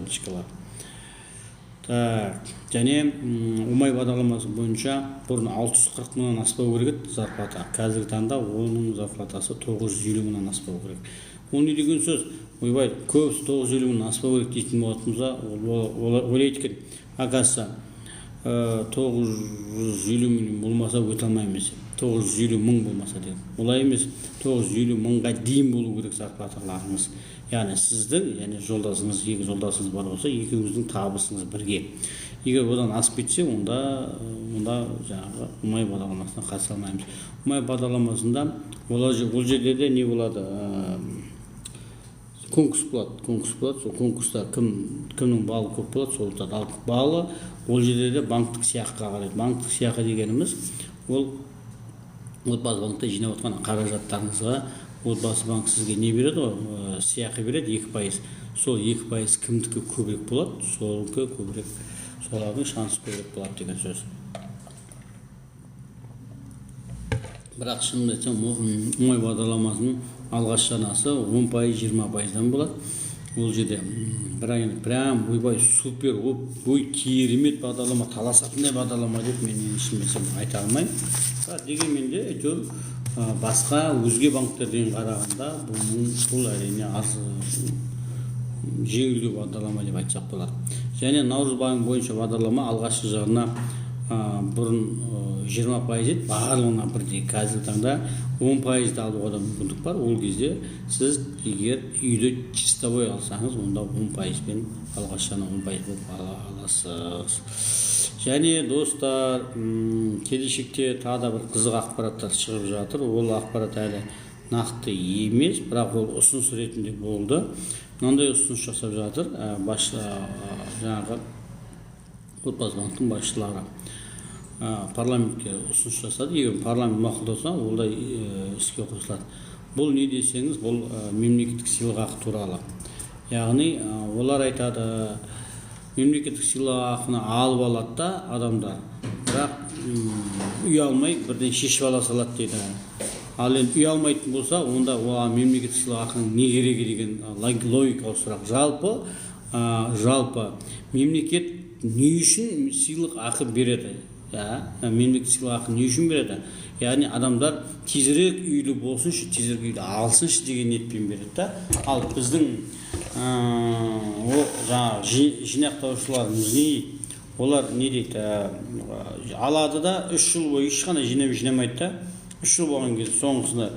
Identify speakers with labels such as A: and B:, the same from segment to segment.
A: Карточкалар. Так, және Ұмай бағдарламасы бойынша бұрын 640 мыңнан аспау керек еді зарплата. Қазіргі таңда оның зарплатасы 950 мыңнан аспау керек. Ол не деген сөз? Ойбай, көбісі 950 мыңнан аспау керек дейтін болатын болса, ол ойлайды екен, оказывается, 950 мың болмаса өте алмаймыз, 950 мың болмаса деген. Олай емес, 950 мыңға дейін болу керек зарплаталарыңыз. Яғни сіздің және жолдасыңыз, екі жолдасыңыз бар болса, екеуіңіздің табысыңыз бірге. Егер одан асып кетсе, онда жаңағы Ұмай бағдарламасына қатыса алмаймыз. Ұмай бағдарламасында олар, ол жерде де не болады? Конкурс болады, конкурс болады. Сол конкурста кімнің балы көп болады, сол ұтады. Ал балы ол жерде де банктік сыйақыға қарайды. Банктік сыйақы дегеніміз — ол Отбасы банкте жинап отқан қаражаттарыңызға Отбасы банк сізге не береді ғой, сыйақы береді, 2%. Сол 2% кімдікі көбірек болады, солікі көбірек, солардың шансы көбірек болады деген сөз. Бірақ шынымды айтсам, Ұмай бағдарламасының алғашқы жарнасы 10%, 20%-дан болады ол жерде. Бірақ енді прям ойбай, супер, ой, керемет бағдарлама, таласатындай бағдарлама деп мен енді шынымды айтсам айта алмаймын. Бірақ дегенмен де әйтеуір басқа өзге банктерден қарағанда бұл әрине аз, жеңілдеу бағдарлама деп айтсақ болады. Және Наурыз банк бойынша бағдарлама алғашқы жағына бұрын 20% еді барлығына бірдей, қазіргі таңда 10%-ды алуға да мүмкіндік бар. Ол кезде сіз егер үйді чистовой алсаңыз, онда 10%-пен, алғашқы жағына 10% болып ала аласыз. Және, достар, келешекте тағы да бір қызық ақпараттар шығып жатыр. Ол ақпарат әлі нақты емес, бірақ ол ұсыныс ретінде болды. Мынандай ұсыныс жасап жатыр жаңағы Отбасы банктің басшылары парламентке ұсыныс жасады. Егер парламент мақұлдаса, ол да іске қосылады. Бұл не десеңіз, бұл мемлекеттік сыйлықақы туралы. Яғни олар айтады, мемлекеттік сыйлықақыны алып алады да адамдар, бірақ үй алмай, бірден шешіп ала салады дейді. Ал енді үй алмайтын болса, онда оған мемлекеттік сыйлықақының не керегі деген логикалық сұрақ. Жалпы мемлекет не үшін сыйлықақы береді? Иә, мемлекет сыйлықақы не үшін береді? Яғни адамдар тезірек үйлі болсыншы, тезірек үйді алсыншы деген ниетпен береді да. Ал біздің о жаңағы жинақтаушыларымыз не дейді? Олар не дейді? Алады да, 3 жыл бойы ешқандай жинамайды да, 3 жыл болған кезде соңғысында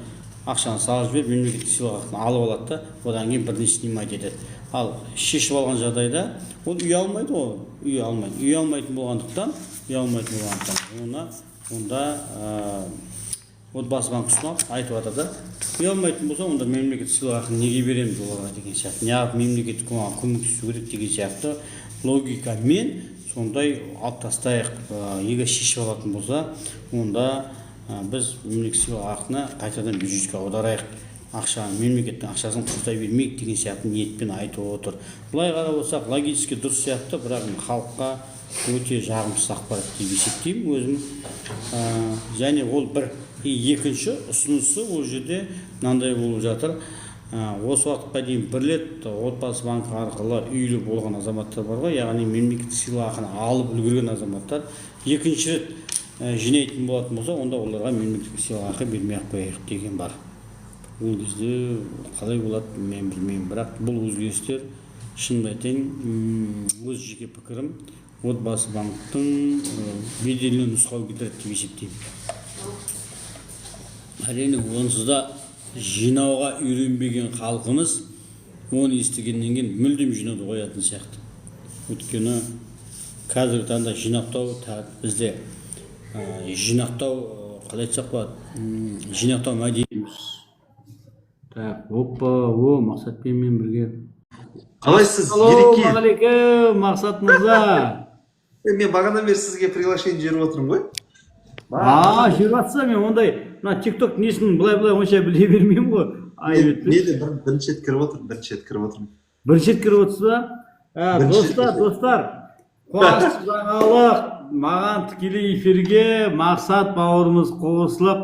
A: ақшаны салып жіберіп, мемлекеттік сыйлықақыны алып алады да, одан кейін бірден снимать етеді. Ал шешіп алған жағдайда ол үй алмайды ғой, үй алмайды. Үй алмайтын болғандықтан оны онда Отбасы банк ұсынып айтып жатыр да, үй алмайтын болса, онда мемлекеттік сыйлықақыны неге береміз оларға деген сияқты, неғып мемлекет оған көмектесу керек деген сияқты логикамен сондай алып тастайық. Егер шешіп алатын болса, онда біз мемлекеттік сыйлықақыны қайтадан бюджетке аударайық, ақша, мемлекеттің ақшасын құртай бермейік деген сияқты ниетпен айтып отыр. Былай қарап отырсақ, логически дұрыс сияқты, бірақ халыққа өте жағымсыз ақпарат деп есептеймін өзім. Және ол бір. И екінші ұсынысы ол жерде мынандай болып жатыр. Осы уақытқа дейін бір рет Отбасы банкі арқылы үйлі болған азаматтар бар ғой, яғни мемлекеттік сыйлықақыны алып үлгерген азаматтар екінші рет жинайтын болатын болса, онда оларға мемлекеттік сыйлықақы бермей ақ қояйық деген бар. Ол кезде қалай болады, мен білмеймін. Бірақ бұл өзгерістер, шынымды айтайын, өз жеке пікірім, Отбасы банктің беделіне нұсқау келтіреді деп есептеймін. Әрине, онсыз да жинауға үйренбеген халқымыз оны естігеннен кейін мүлдем жинауды қоятын сияқты. Өйткені қазіргі таңда жинақтау бізде жинақтау, қалай айтсақ болады, жинақтау мәдениетіміз. Так, опа, о, Мақсатпен мен бірге.
B: Қалайсыз, Ереке?
A: Ассалаумағалейкум, Мақсат мырза.
B: Мен бағанадан бері сізге приглашение жіберіп отырмын ғой.
A: А, жіберіп жатса, мен ондай мына Тик Ток несін былай былай онша біле бермеймін ғой, айып
B: Мен
A: етпе.
B: де бірінші рет кіріп отырмын, бірінші рет кіріп отырмын.
A: Бірінші рет кіріп отырсыз ба?
B: Бірінші рет.
A: Достар, достар, қуанышты жаңалық: маған тікелей эфирге Мақсат бауырымыз қосылып.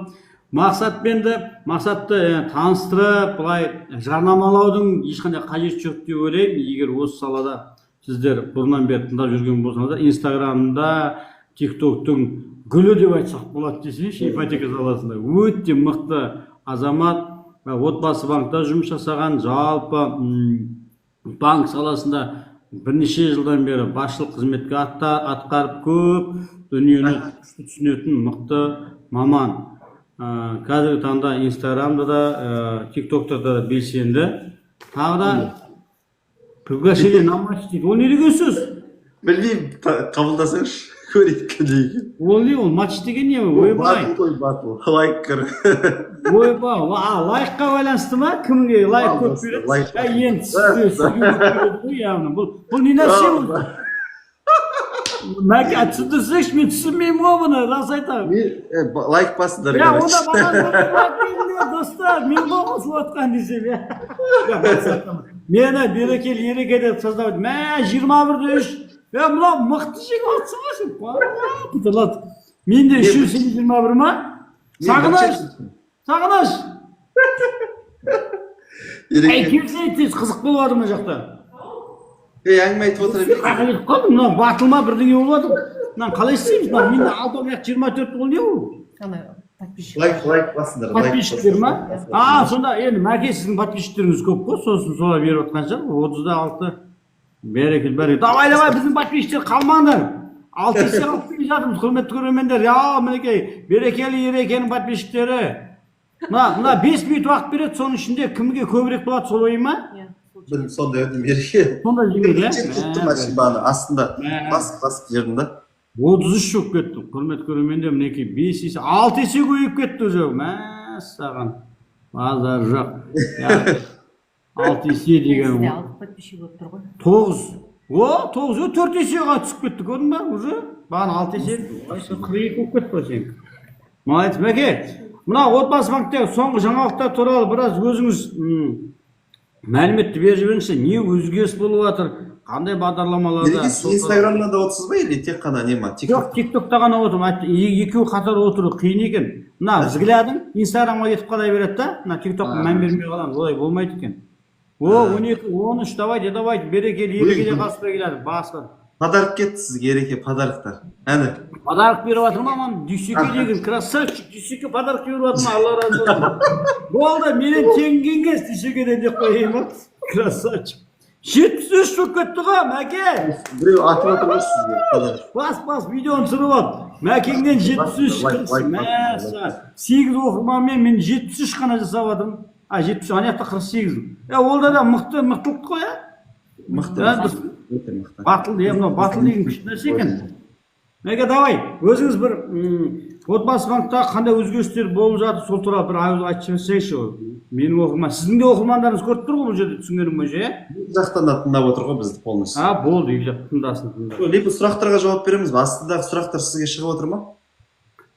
A: Мақсатпен де, Мақсатты таныстырып, былай жарнамалаудың ешқандай қажеті жоқ деп ойлаймын, егер осы салада Сіздер бұрыннан бері тыңдап жүрген болсаңыздар, Инстаграмда, ТикТоктың гүлі деп айтсақ болады десеңші, ипотека саласында өте мықты азамат, Отбасы банкта жұмыс жасаған, жалпы банк саласында бірнеше жылдан бері басшылық қызметке атқарып, көп дүниені күшті түсінетін мықты маман. Қазіргі таңда Инстаграмда да, ТикТокта да белсенді. Тағы да «приглашение на матч» дейді. Ол не деген сөз?
B: Білмеймін, қабылдасаңшы, көрейік не екен.
A: Ол не, ол матч деген не? Ойбай!
B: Батл қой, батл. Лайк кір.
A: Ойбай, а, лайкқа байланысты ма? Кімге лайк көп береді?
B: Лайк.
A: Ә, енді сізге көп береді ғой, яғни бұл не нәрсе ол? Мәке, түсіндірсеңші, мен түсінбеймін ғой бұны, рас айтамын.
B: Мен лайк басыңдар,
A: Я
B: короче.
A: Онда маған лайк беріңдер, достар, мен ғой қосылып жатқан десем, иә. Мені Берекелі Ереке деп создавать. Мә, 21-де 3. Е, мынау мықты жеңіп жатсың ғой сен. Пытырлат. Менде үшеу, сенде 21 ма? Сағыныш, Сағыныш. Ей,
B: Ереке.
A: Келсе, тез, қызық болып жатыр мына жақта.
B: Ей, әңгіме айтып отыра берейік.
A: Қаяққа кетіп қалдың? Мынау батыл ма, бірдеңе болып жатыр. Мынаны қалай істейміз? Мынау менде алтау, мына 24, ол не ол?
C: Ана подписчик.
B: Лайк, лайк басыңдар, лайк.
A: Подписчиктер ма? А, сонда енді, Мәке, сіздің подписчиктеріңіз көп қой, сосын солар беріп жатқан шығар. 36. Бәрекелді, бәрекелді. Давай, давай, біздің подписчиктер, қалмаңдар. Алты есе қалып келе жатырмыз, құрметті көрермендер. Я, мінекей, Берекелі Ерекенің подписчиктері. Мына 5 минут уақыт береді, соның ішінде кімге көбірек болады, сол ойын ма?
C: Иә, сол.
B: Білмеймін, сондай өтім, Ереке.
A: Сонда жеңеді,
B: Бірінші рет
A: иә?
B: кеттім машинаны астында.
A: Мә.
B: Басып басып жібердім да.
A: 33 болып кетті, құрметті көрермендер, мінекей, 5 есе, 6 есе көбейіп кетті уже. Мәссаған, базар жоқ. Яғни, 6 есе деген
C: Сізде алты подписчик болып тұр ғой.
A: Тоғыз, о, тоғыз, о, 4 есеге түсіп кетті, көрдің ба? Уже бағана 6 есе, 42 болып кетті ғой сенікі. Молодец, Мәке. Мына Отбасы банктегі соңғы жаңалықтар туралы біраз өзіңіз мәліметті беріп жіберіңізші. Не өзгеріс болып жатыр, қандай бағдарламаларда?
B: Ереке, сіз Инстаграмнан да отырсыз ба или тек қана не ма?
A: Жоқ, Тик Токта ғана отырмын. Айтты, екеуі қатар отыру қиын екен. Мына взглядың Инстаграмға кетіп қала береді да, мына Тик Токқа мән бермей қаламыз, олай болмайды екен. О, 12, 13, давайте, давайте, Берекелі Ерекеде қатыспай келеді басқа.
B: Подарок кетті сізге, Ереке, подароктар. Әне.
A: Подарок беріп жатыр ма маған? Дүйсеке деген красавчик, Дүйсеке подарок беріп жатыр ма? Алла разы болсын. Болды, менен тең кеңес Дүйсекеден деп қояйын ба? Красавчик. 73 болып кетті ғой, Мәке.
B: Біреу атып отыр ғой сізге подарок.
A: Бас, бас, видеоны түсіріп ал. Мәкеңнен 73.
B: Лайк, лайк,
A: Мәссаған. Сегіз оқырманмен мен 73 қана жасап жатырмын. А, 73, ана жақта 48. Е, ол да мықты, мықтылық қой, иә?
B: Мықты.
A: Да, дұрыс.
B: Өте мықты.
A: Батыл, иә, мынау батыл деген күшті нәрсе екен. Мәке, давай, өзіңіз бір Отбасы банкта қандай өзгерістер болып жатыр, сол туралы бір ауыз айтып жіберсеңізші. Менің оқырман, сіздің де оқырмандарыңыз көріп тұр ғой бұл жерде, түсінгенім бойынша, иә?
B: Екі жақтан да тыңдап отыр ғой бізді полностью.
A: А, болды, екі жақ тыңдасын, тыңдасын.
B: Либо сұрақтарға жауап береміз бе? Астындағы сұрақтар сізге шығып отыр ма?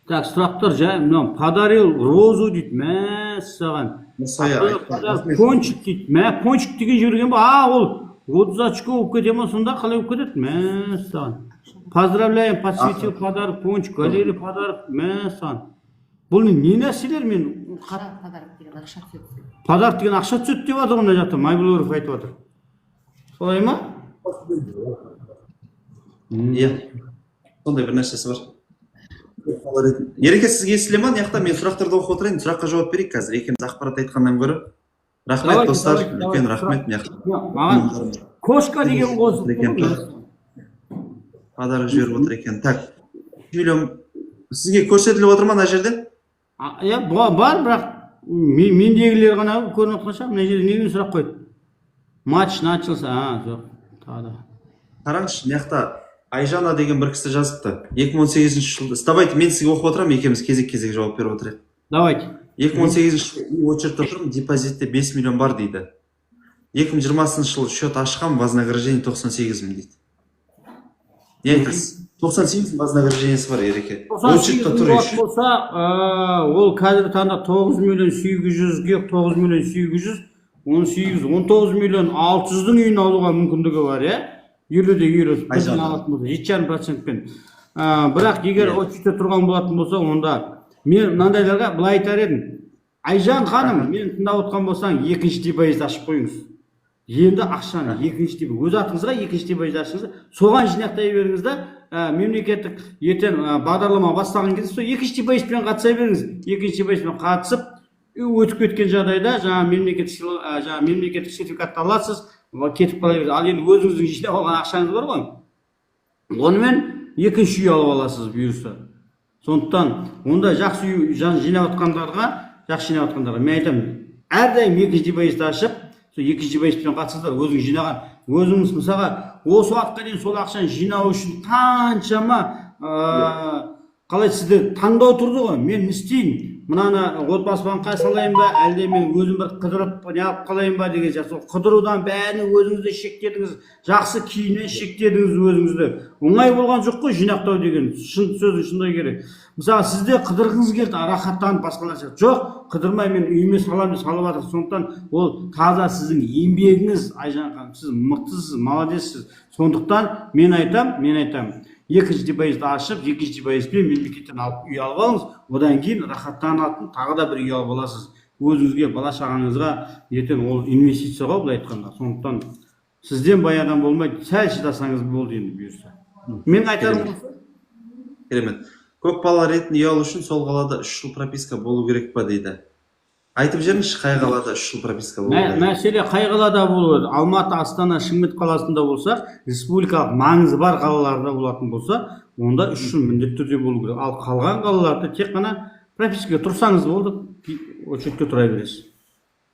A: Так, сұрақтар жай, мынау «подарил розу» дейді, мәссаған.
B: Нұрсая айтқан.
A: Пончик дейді, мә, пончик деген жіберген ба? А, ол 30 очко болып кете ма сонда, қалай болып кетеді? Мәссаған. Поздравляем, подсветил подарок, пончик, галерея подарок, мәссаған. Бұл не нәрселер, мен
C: Ақша, подарок деген ақша түседі.
A: Подарок деген ақша түседі деп жатыр ғой мына жақта, Майбулоров айтып жатыр. Солай ма?
B: Иә. Сондай бір нәрсесі бар. Ереке, сізге естіле ма мына жақта? Мен сұрақтарды оқып отырайын, сұраққа жауап берейік қазір. Екеуміз ақпарат айтқаннан гөрі. Рахмет,
A: Давайте,
B: достар,
A: давайте,
B: үлкен
A: давайте.
B: рахмет мына жақта.
A: Маған кошка деген қосып
B: Екен. Подарок жіберіп отыр екен. Так. Миллион сізге көрсетіліп отыр ма мына жерде?
A: А, иә, бар, бірақ мендегілер ғана көрініп жатқан шығар. Мына жерде неден сұрақ қойды? Матч начался. А, жоқ. Тағы да.
B: Қараңызшы, мына жақта Айжана деген бір кісі жазыпты. 2018 жылда. Давайте мен сізге оқып отырамын, екеуміз кезек-кезек жауап беріп отырайық.
A: Давайте.
B: 2018 жылы очередьте тұрмын, депозитте 5 миллион бар дейді. 2020 жылы счет ашқам, вознаграждение 98 мың дейді. Не айтасыз? 98 мың вознаграждениесі бар, Ереке.
A: 98
B: Очередьте
A: мың
B: тұр
A: болатын
B: еще.
A: болса, ол қазіргі таңда 9 миллион 800-ге, 9 миллион 800, 18, 19 миллион 600-дің үйін алуға мүмкіндігі бар, иә? 50-де 50 бірден
B: Айжан.
A: алатын болса, 7,5 процентпен. Бірақ егер
B: Иә.
A: очередьте тұрған болатын болса, онда мен мынандайларға былай айтар едім. Айжан ханым, мен тыңдап отқан болсаң, екінші депозит ашып қойыңыз. Енді ақшаны екінші деп өз атыңызға екінші депозит ашыңыз, соған жинақтай беріңіз да, мемлекеттік ертең бағдарлама бастаған кезде сол екінші депозитпен қатыса беріңіз. Екінші депозитпен қатысып, өтіп кеткен жағдайда жаңа мемлекеттік жаңа мемлекеттік сертификатты аласыз, кетіп қала бересіз. Ал енді өзіңіздің жинап алған ақшаңыз бар ғой, онымен екінші үй алып аласыз, бұйырса. Сондықтан онда жақсы үй жинап жатқандарға, жақсы жинап жатқандарға мен айтамын: әрдайым екінші депозит ашып, сол екінші депозитпен қатысыңыздар. Өзіңіз жинаған, өзіңіз, мысалға, осы уақытқа дейін сол ақшаны жинау үшін қаншама қалай, сізде таңдау тұрды ғой: мен не істейін, мынаны Отбасы банкқа салайын ба, әлде мен өзім бір қыдырып неғып қалайын ба деген сияқты. Сол қыдырудан бәрін өзіңізді шектедіңіз, жақсы киімнен шектедіңіз өзіңізді. Оңай болған жоқ қой жинақтау деген, шын сөздің шындығы керек. Мысалы, сізде қыдырғыңыз келді, рахаттанып, басқалар сияқты. Жоқ, қыдырмай, мен үйіме саламын деп салып жатыр. Сондықтан ол таза сіздің еңбегіңіз, Айжан ханым, сіз мықтысыз, молодецсіз. Сондықтан мен айтам, екінші депозит ашып, екінші депозитпен мемлекеттен алып үй алып алыңыз. Одан кейін рахаттанатын тағы да бір үй алып аласыз өзіңізге, бала шағаңызға. Ертең ол инвестиция ғой, былай айтқанда. Сондықтан сізден бай адам болмайды, сәл шыдасаңыз болды енді, бұйырса. Мен айтарым осы.
B: Керемет. Көп балалы ретінде үй алу үшін сол қалада 3 жыл прописка болу керек па дейді. Айтып жіберіңізші, қай қалада 3 жыл прописка болу керек?
A: Мәселе қай қалада болу? Алматы, Астана, Шымкент қаласында болса, республикалық маңызы бар қалаларда болатын болса, онда 3 жыл міндетті түрде болу керек. Ал қалған қалаларда тек қана пропискаға тұрсаңыз болды, очередьке тұра бересіз.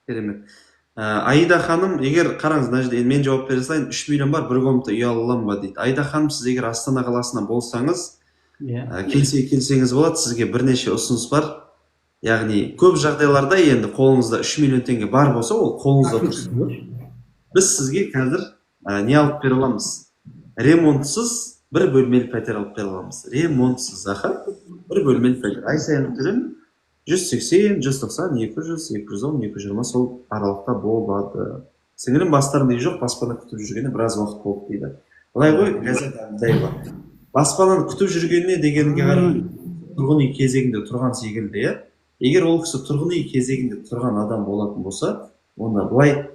B: Керемет. Аида ханым, егер қараңыз, мына жерде мен жауап бере салайын. 3 миллион бар, бір комната үй ала аламын ба дейді. Аида ханым, сіз егер Астана қаласынан болсаңыз, келсеңіз болады, сізге бірнеше ұсыныс бар. Яғни көп жағдайларда енді қолыңызда 3 миллион теңге бар болса, ол қолыңызда тұрсын, біз сізге қазір не алып бере аламыз? Ремонтсыз бір бөлмелі пәтер алып бере аламыз, ремонтсыз. Аха, бір бөлмелі пәтер, ай сайын төлем 180, 190, 200, 210, 220, сол аралықта болады. Сіңілім бастарында үй жоқ, баспана күтіп жүргеніне біраз уақыт болды дейді. Былай ғой, Ләззат Әбдідаева, баспананы күтіп жүргеніне дегенге қарай, тұрғын үй кезегінде тұрған секілді, иә. Егер ол кісі тұрғын үй кезегінде тұрған адам болатын болса, онда былай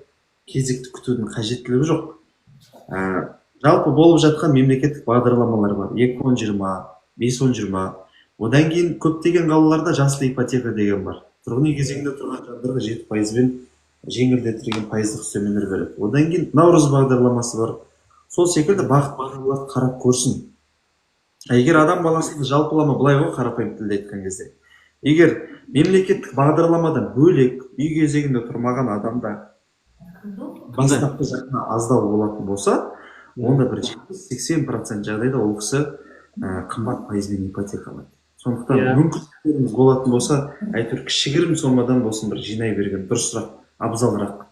B: кезекті күтудің қажеттілігі жоқ. Жалпы болып жатқан мемлекеттік бағдарламалар бар: екі он жиырма, бес он жиырма. Одан кейін көптеген қалаларда жасыл ипотека деген бар, тұрғын үй кезегінде тұрған жандарға 7 пайызбен жеңілдетілген пайыздық үстемелер береді. Одан кейін Наурыз бағдарламасы бар. Сол секілді бағыт бағдарларды қарап көрсін. А егер адам баласында жалпылама былай ғой, қарапайым тілде айтқан кезде, егер мемлекеттік бағдарламадан бөлек үй кезегінде тұрмаған адамда бастапқы жағына аздау болатын болса, онда бір 70-80% жағдайда ол кісі қымбат пайызбен ипотека алады. Сондықтан мүмкіндіктеріңіз болатын болса, әйтеуір кішігірім сомадан болсын бір жинай берген дұрысырақ, абзалырақ.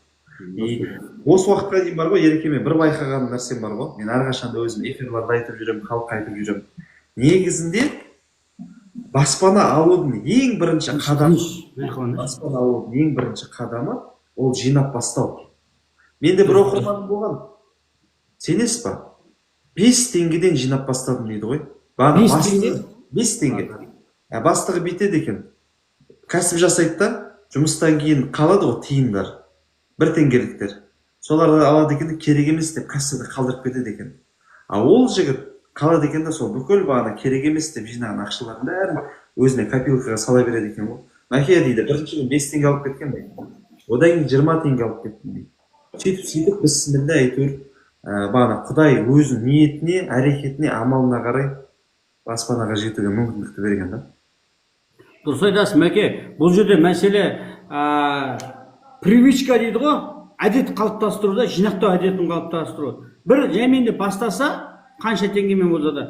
B: И осы уақытқа дейін бар ғой, Ереке, мен бір байқаған нәрсем бар ғой, мен әрқашан да өзім эфирларда айтып жүремін, халыққа айтып жүремін: негізінде баспана алудың ең бірінші қадамы, баспана алудың ең бірінші қадамы ол жинап бастау. Менде бір оқырманым болған, сенесіз ба, 5 теңгеден жинап бастадым дейді ғой. Бағана
A: 5
B: бастығы-
A: теңге?
B: 5 теңге. Ә, бастығы бүйтеді екен, кәсіп жасайды да, жұмыстан кейін қалады ғой тиындар, 1 теңгеліктер, соларды алады екен де, керек емес деп кассада қалдырып кетеді екен. А ол жігіт қалады екен да, сол бүкіл бағана керек емес деп жинаған ақшалардың бәрін өзіне копилкаға сала береді екен ғой. Мәке дейді, бірінші күні 5 теңге алып кеткен дейді, одан кейін 20 теңге алып кеттім дейді. Сөйтіп, сөйтіп, бісміллә, әйтеуір бағана Құдай өзінің ниетіне, әрекетіне, амалына қарай баспанаға жетуге мүмкіндікті берген да.
A: Дұрыс айтасыз, Мәке. Бұл жерде мәселе привычка дейді ғой, әдет қалыптастыру да, жинақтау әдетін қалыптастыру. Бір жаймен де бастаса, қанша теңгемен болса да,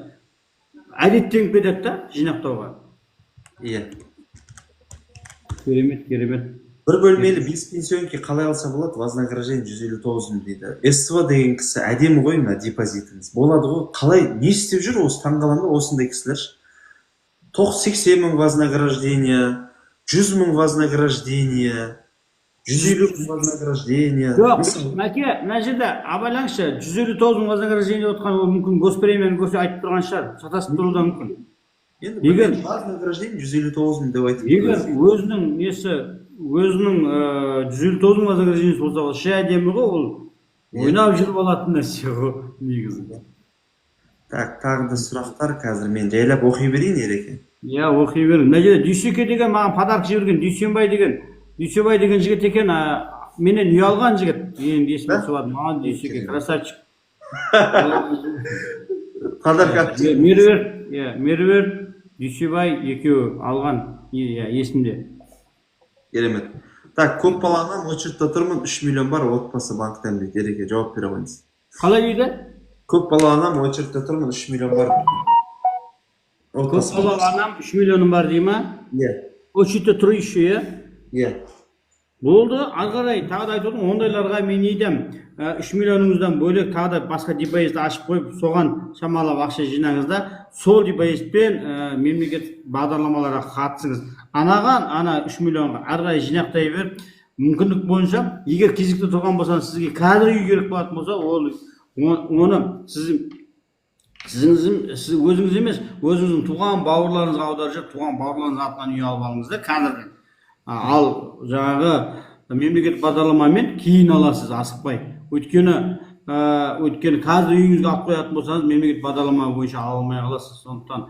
A: әдеттеніп кетеді да жинақтауға. Керемет, керемет.
B: Бір бөлмелі бес пенсионки қалай алса болады, вознаграждение 159 мың дейді. СВ деген кісі, әдемі ғой мына депозитіңіз болады ғой. Қалай, не істеп жүр осы, таңқаламын да осындай кісілер. 80 мың вознаграждение, 100 мың вознаграждение, 150 мың вознаграждение.
A: Жоқ,
B: Мысалы,
A: Мәке, мына жерде абайлаңызшы. 159 мың вознаграждение деп отқан ол мүмкін госпремияны көрсе айтып тұрған шығар, шатасып тұруы да мүмкін.
B: Енді вознаграждение 159 мың деп айтып
A: Егер өзінің несі, өзінің 159 мың вознаграждениесі болса, ол ше, әдемі ғой ол. Ойнап жүріп алатын нәрсе ғой негізі.
B: Так, тағы да сұрақтар, қазір мен жайлап оқи берейін, Ереке.
A: Иә, оқи беріңіз. Мына жерде Дүйсеке деген маған подарок жіберген Дүйсенбай деген, Дүйсенбай деген жігіт екен, менен үй алған жігіт. Енді есіме
B: Да?
A: түсіп жатыр маған. Дүйсеке красавчик.
B: Подарок алып.
A: Меруерт, иә, Меруерт, Дүйсебай екеуі алған, иә, есімде.
B: Керемет. Так, көп балалы анам, очередьте тұрмын, 3 миллион бар, Отбасы банктен дейді. Ереке, жауап бере қойыңыз.
A: Қалай дейді?
B: Көп балалы анам, очередьте тұрмын, 3 миллион бар.
A: Көп
B: Отбасы.
A: балалы анам, 3 миллионым бар дей ма?
B: Иә.
A: Очередьте тұр еще, иә?
B: Иә.
A: Болды, ары қарай тағы да айтып отырмын, ондайларға мен не айтамын? 3 миллионыңыздан бөлек тағы да басқа депозит ашып қойып, соған шамалап ақша жинаңыз да, сол депозитпен мемлекеттік бағдарламаларға қатысыңыз. Анаған, ана 3 миллионға ары қарай жинақтай беріп, мүмкіндік бойынша, егер кезекте тұрған болсаңыз, сізге қазір үй керек болатын болса, ол оны сіз өзіңіз емес, өзіңіздің туған бауырларыңызға аударып жіберіп, туған бауырларыңыздың атынан үй алып алыңыз да қазірден. Ал жаңағы мемлекеттік бағдарламамен кейін аласыз, асықпай. Өйткені қазір үйіңізге алып қоятын болсаңыз, мемлекеттік бағдарлама бойынша ала алмай қаласыз. Сондықтан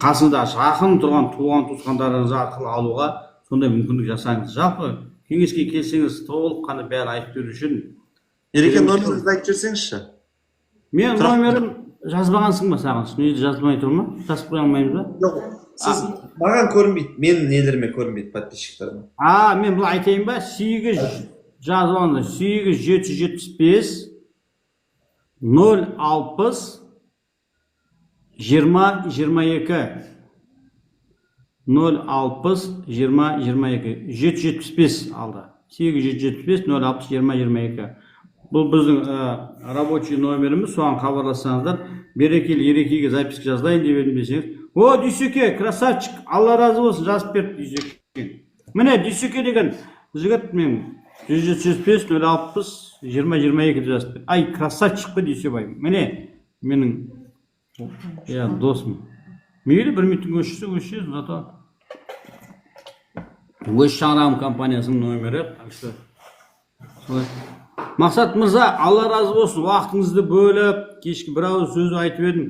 A: қасыңызда жақын тұрған туған туысқандарыңыз арқылы алуға сондай мүмкіндік жасаңыз. Жалпы кеңеске келсеңіз, толыққанды бәрін айтып беру үшін.
B: Ереке, номеріңізді айтып жіберсеңізші.
A: Мен номерім жазбағансың ба, Сағыныш? Не, жазбай тұр ма? Жазып қоя алмаймыз ба?
B: Жоқ, сіз маған көрінбейді, менің нелеріме көрінбейді, подписчиктеріме.
A: А, мен былай айтайын ба? Сегіз, жазып алыңдар: 8 775 060 20 22, 060 20 22. 775 алды, 8 775 060 20 22. Бұл біздің рабочий номеріміз, соған хабарлассаңыздар. Берекелі Ерекеге записка жазайын деп едім десеңіз. О, Дүйсеке красавчик, Алла разы болсын, жазып берді Дүйсеке. Міне, Дүйсеке деген жігіт мен 775 060 20 22 деп жазып берді. Ай, красавчик қой Дүйсебай, міне, менің, иә, досым. Мейлі, бір минуттың өшірсе, өшірсін, зато өз шаңырағым компаниясының номері. Так что солай. Мақсат мырза, Алла разы болсын, уақытыңызды бөліп, кешкі бір ауыз сөз айтып едім.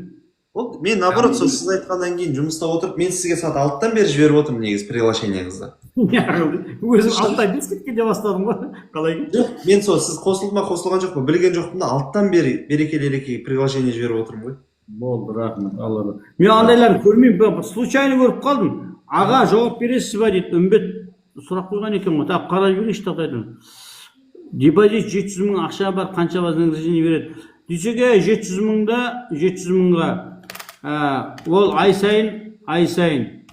B: Болды, мен наоборот, сол сіз айтқаннан кейін жұмыста отырып, мен сізге сағат 6-дан бері жіберіп отырмын негізі приглашениеңізді.
A: Өзім 6-да 5 кеткенде бастадым ғой, қалай?
B: Жоқ, мен сол сіз қосылды ма, қосылған жоқ па, білген жоқпын да, 6-дан бері Берекелі Ерекеге приглашение жіберіп отырмын ғой.
A: Болды, рахмет, Алла разы. Мен андайларды көрмеймін, бір случайно көріп қалдым. Аға, жауап бересіз ба дейді. Үмбет сұрақ қойған екен ғой. Так, қарап жіберейінші тоқтайтын. Депозит 700 000 ақша бар, қанша вознаграждение береді? Дүйсеке, 700 мыңда, 700 мыңға ол ай сайын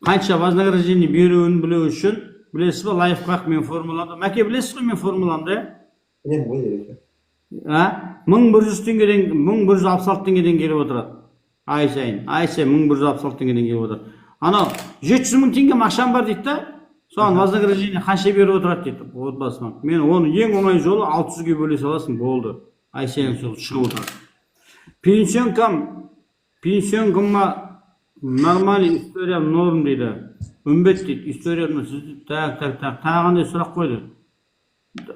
A: қанша вознаграждение беруін білу үшін, білесіз ба, лайфхак мен формуламды, Мәке, білесіз ғой мен формуламды, иә?
B: Білемін ғой, Ереке.
A: А, 1100 теңгеден, 1166 теңгеден келіп отырады ай сайын. Ай сайын 1166 теңгеден келіп отырады. Анау 700 000 теңге ақшам бар дейді да, соған вознаграждение қанша беріп отырады дейді Отбасы банк. Мен оны ең оңай жолы 600-ге бөле саласың, болды, ай сайын сол шығып отырады. Пенсионкама нормальный, история норм дейді Үмбет дейді. История сізді. Так, так, так, тағы қандай сұрақ қойды?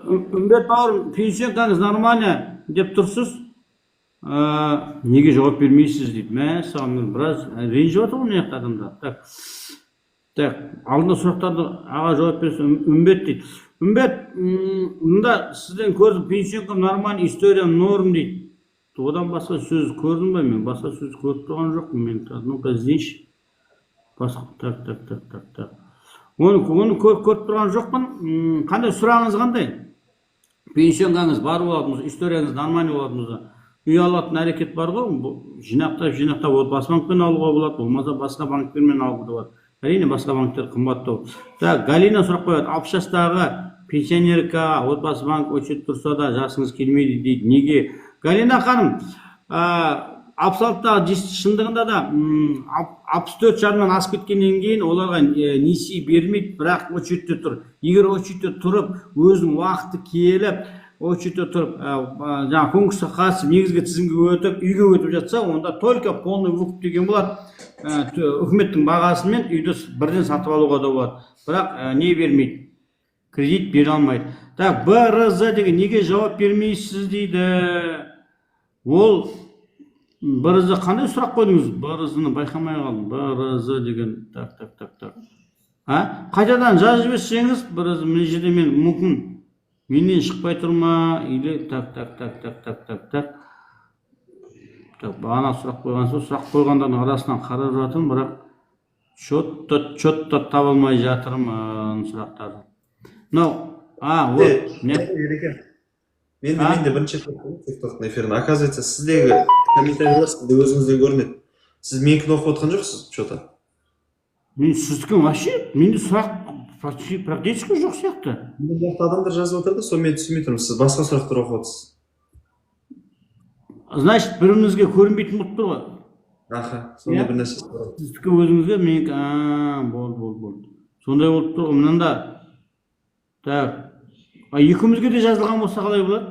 A: Үмбет бауырым, пенсионкаңыз нормально деп тұрсыз, неге жауап бермейсіз дейді. Мәссаған, мен біраз ренжіп жатыр ғой мына жақта адамдар. Так, так, алдында сұрақтарды, аға, жауап берсін. Үмбет дейді. Үмбет, мында сізден көрдім, пенсионкам нормально, история норм дейді. Одан басқа сөз көрдім ба мен? Басқа сөз көріп тұрған жоқпын мен. Ну-ка, іздейінші басқа. Так, так, так, так, так, оны көріп тұрған жоқпын. Қандай сұрағыңыз, қандай? Пенсионкаңыз бар болатын болса, историяңыз нормальный болатын болса, үй алатын әрекет бар ғой. Бұл жинақтап, жинақтап Отбасы банкпен алуға болады, болмаса басқа банктермен алуға болады. Әрине, басқа банктер қымбаттау. Так, Галина сұрақ қояды: 60 жастағы пенсионерка Отбасы банк очередь тұрса да, жасыңыз келмейді дейді, неге? Галина ханым, 66-дағы, шындығында да 64,5-дан асып кеткеннен кейін оларға несие бермейді, бірақ очередьте тұр. Егер очередьте тұрып, өзінің уақыты келіп, очередьте тұрып, жаңағы конкурсқа қатысып, негізгі тізімге өтіп, үйге өтіп жатса, онда только полный выкуп деген болады. Үкіметтің бағасымен үйді бірден сатып алуға да болады, бірақ не бермейді. Кредит бере алмайды. Так, БРЗ деген неге жауап бермейсіз дейді. Ол БРЗ, қандай сұрақ қойдыңыз? БРЗ-ны байқамай қалдым. БРЗ деген, так, так, так, так. А? Қайтадан жазып жіберсеңіз, БРЗ мына жерде мен мүмкін менен шықпай тұр ма или так, так, так, так, так, так, так. Так, бағана сұрақ қойған соң, сұрақ қойғандардың арасынан қарап жатырмын, бірақ че-то таба алмай жатырмын сұрақтарды. Мынау, а, вот, не?
B: Ереке, мен де
A: А?
B: Мен де бірінші рет көрдім Тиктоктың эфирін. Оказывается, сіздегі комментарийлер сізде өзіңізден көрінеді. Сіз менікін оқып отқан жоқсыз че-то.
A: Мен сіздікі вообще, менде сұрақ практически жоқ сияқты.
B: Мына жақта адамдар жазып отыр да, соны мен түсінбей тұрмын. Сіз басқа сұрақтар оқып отырсыз.
A: Значит, бірімізге көрінбейтін болып тұр ғой.
B: Аха, сондай
A: Иә.
B: бір нәрсе бар.
A: Сіздікі өзіңізге, менікі, а, болды, болды, болды. Сондай болып тұр ғой мынанда. Так. А екеумізге де жазылған болса, қалай болады?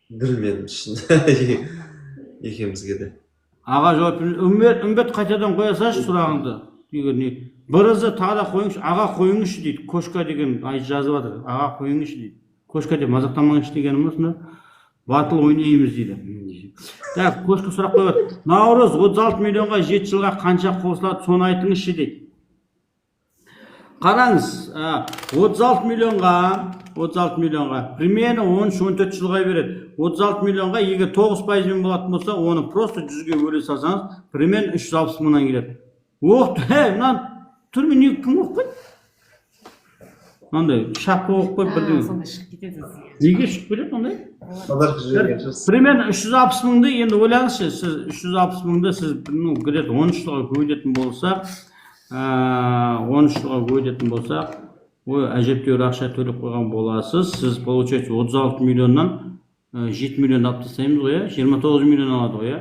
B: Білмедім шын, екеумізге де.
A: Аға, жауап бер. Үмбет, Үмбет, қайтадан қоя салшы сұрағыңды. Егер не. БРЗ тағы да қойыңызшы, аға, қойыңызшы дейді. Кошка деген ай жазып жатыр. Аға, қойыңызшы дейді. Кошка деп мазақтамаңызшы дегенім ба сонда? Батыл ойнаймыз дейді. Так, кошка сұрақ қойып жатыр. Наурыз, 36 миллионға 7 жылға қанша қосылады, соны айтыңызшы дейді. Қараңыз, 36 миллионға, 36 миллионға примерно 13-14 жылға береді. 36 миллионға егер 9 пайызбен болатын болса, оны просто 100-ге бөле салсаңыз, примерно 360 мыңнан келеді. Ох, мынаны түрме не, кім оқып қойды? Мынандай шапка оқып қойып бірдеңе.
C: Сондай шығып кетеді сізге.
A: Неге шығып кетеді ондай?
B: Подарок жіберген шығарсыз.
A: Примерно 360 мыңды енді ойлаңызшы, сіз 360 мыңды сіз, ну, где-то 13 жылға көбейтетін болсақ, 13 жылға көбейтетін болсақ, ой, әжептәуір ақша төлеп қойған боласыз. Сіз, получается, 36 миллионнан 7 миллион алып тастаймыз ғой, иә? 29 миллион алады ғой, иә?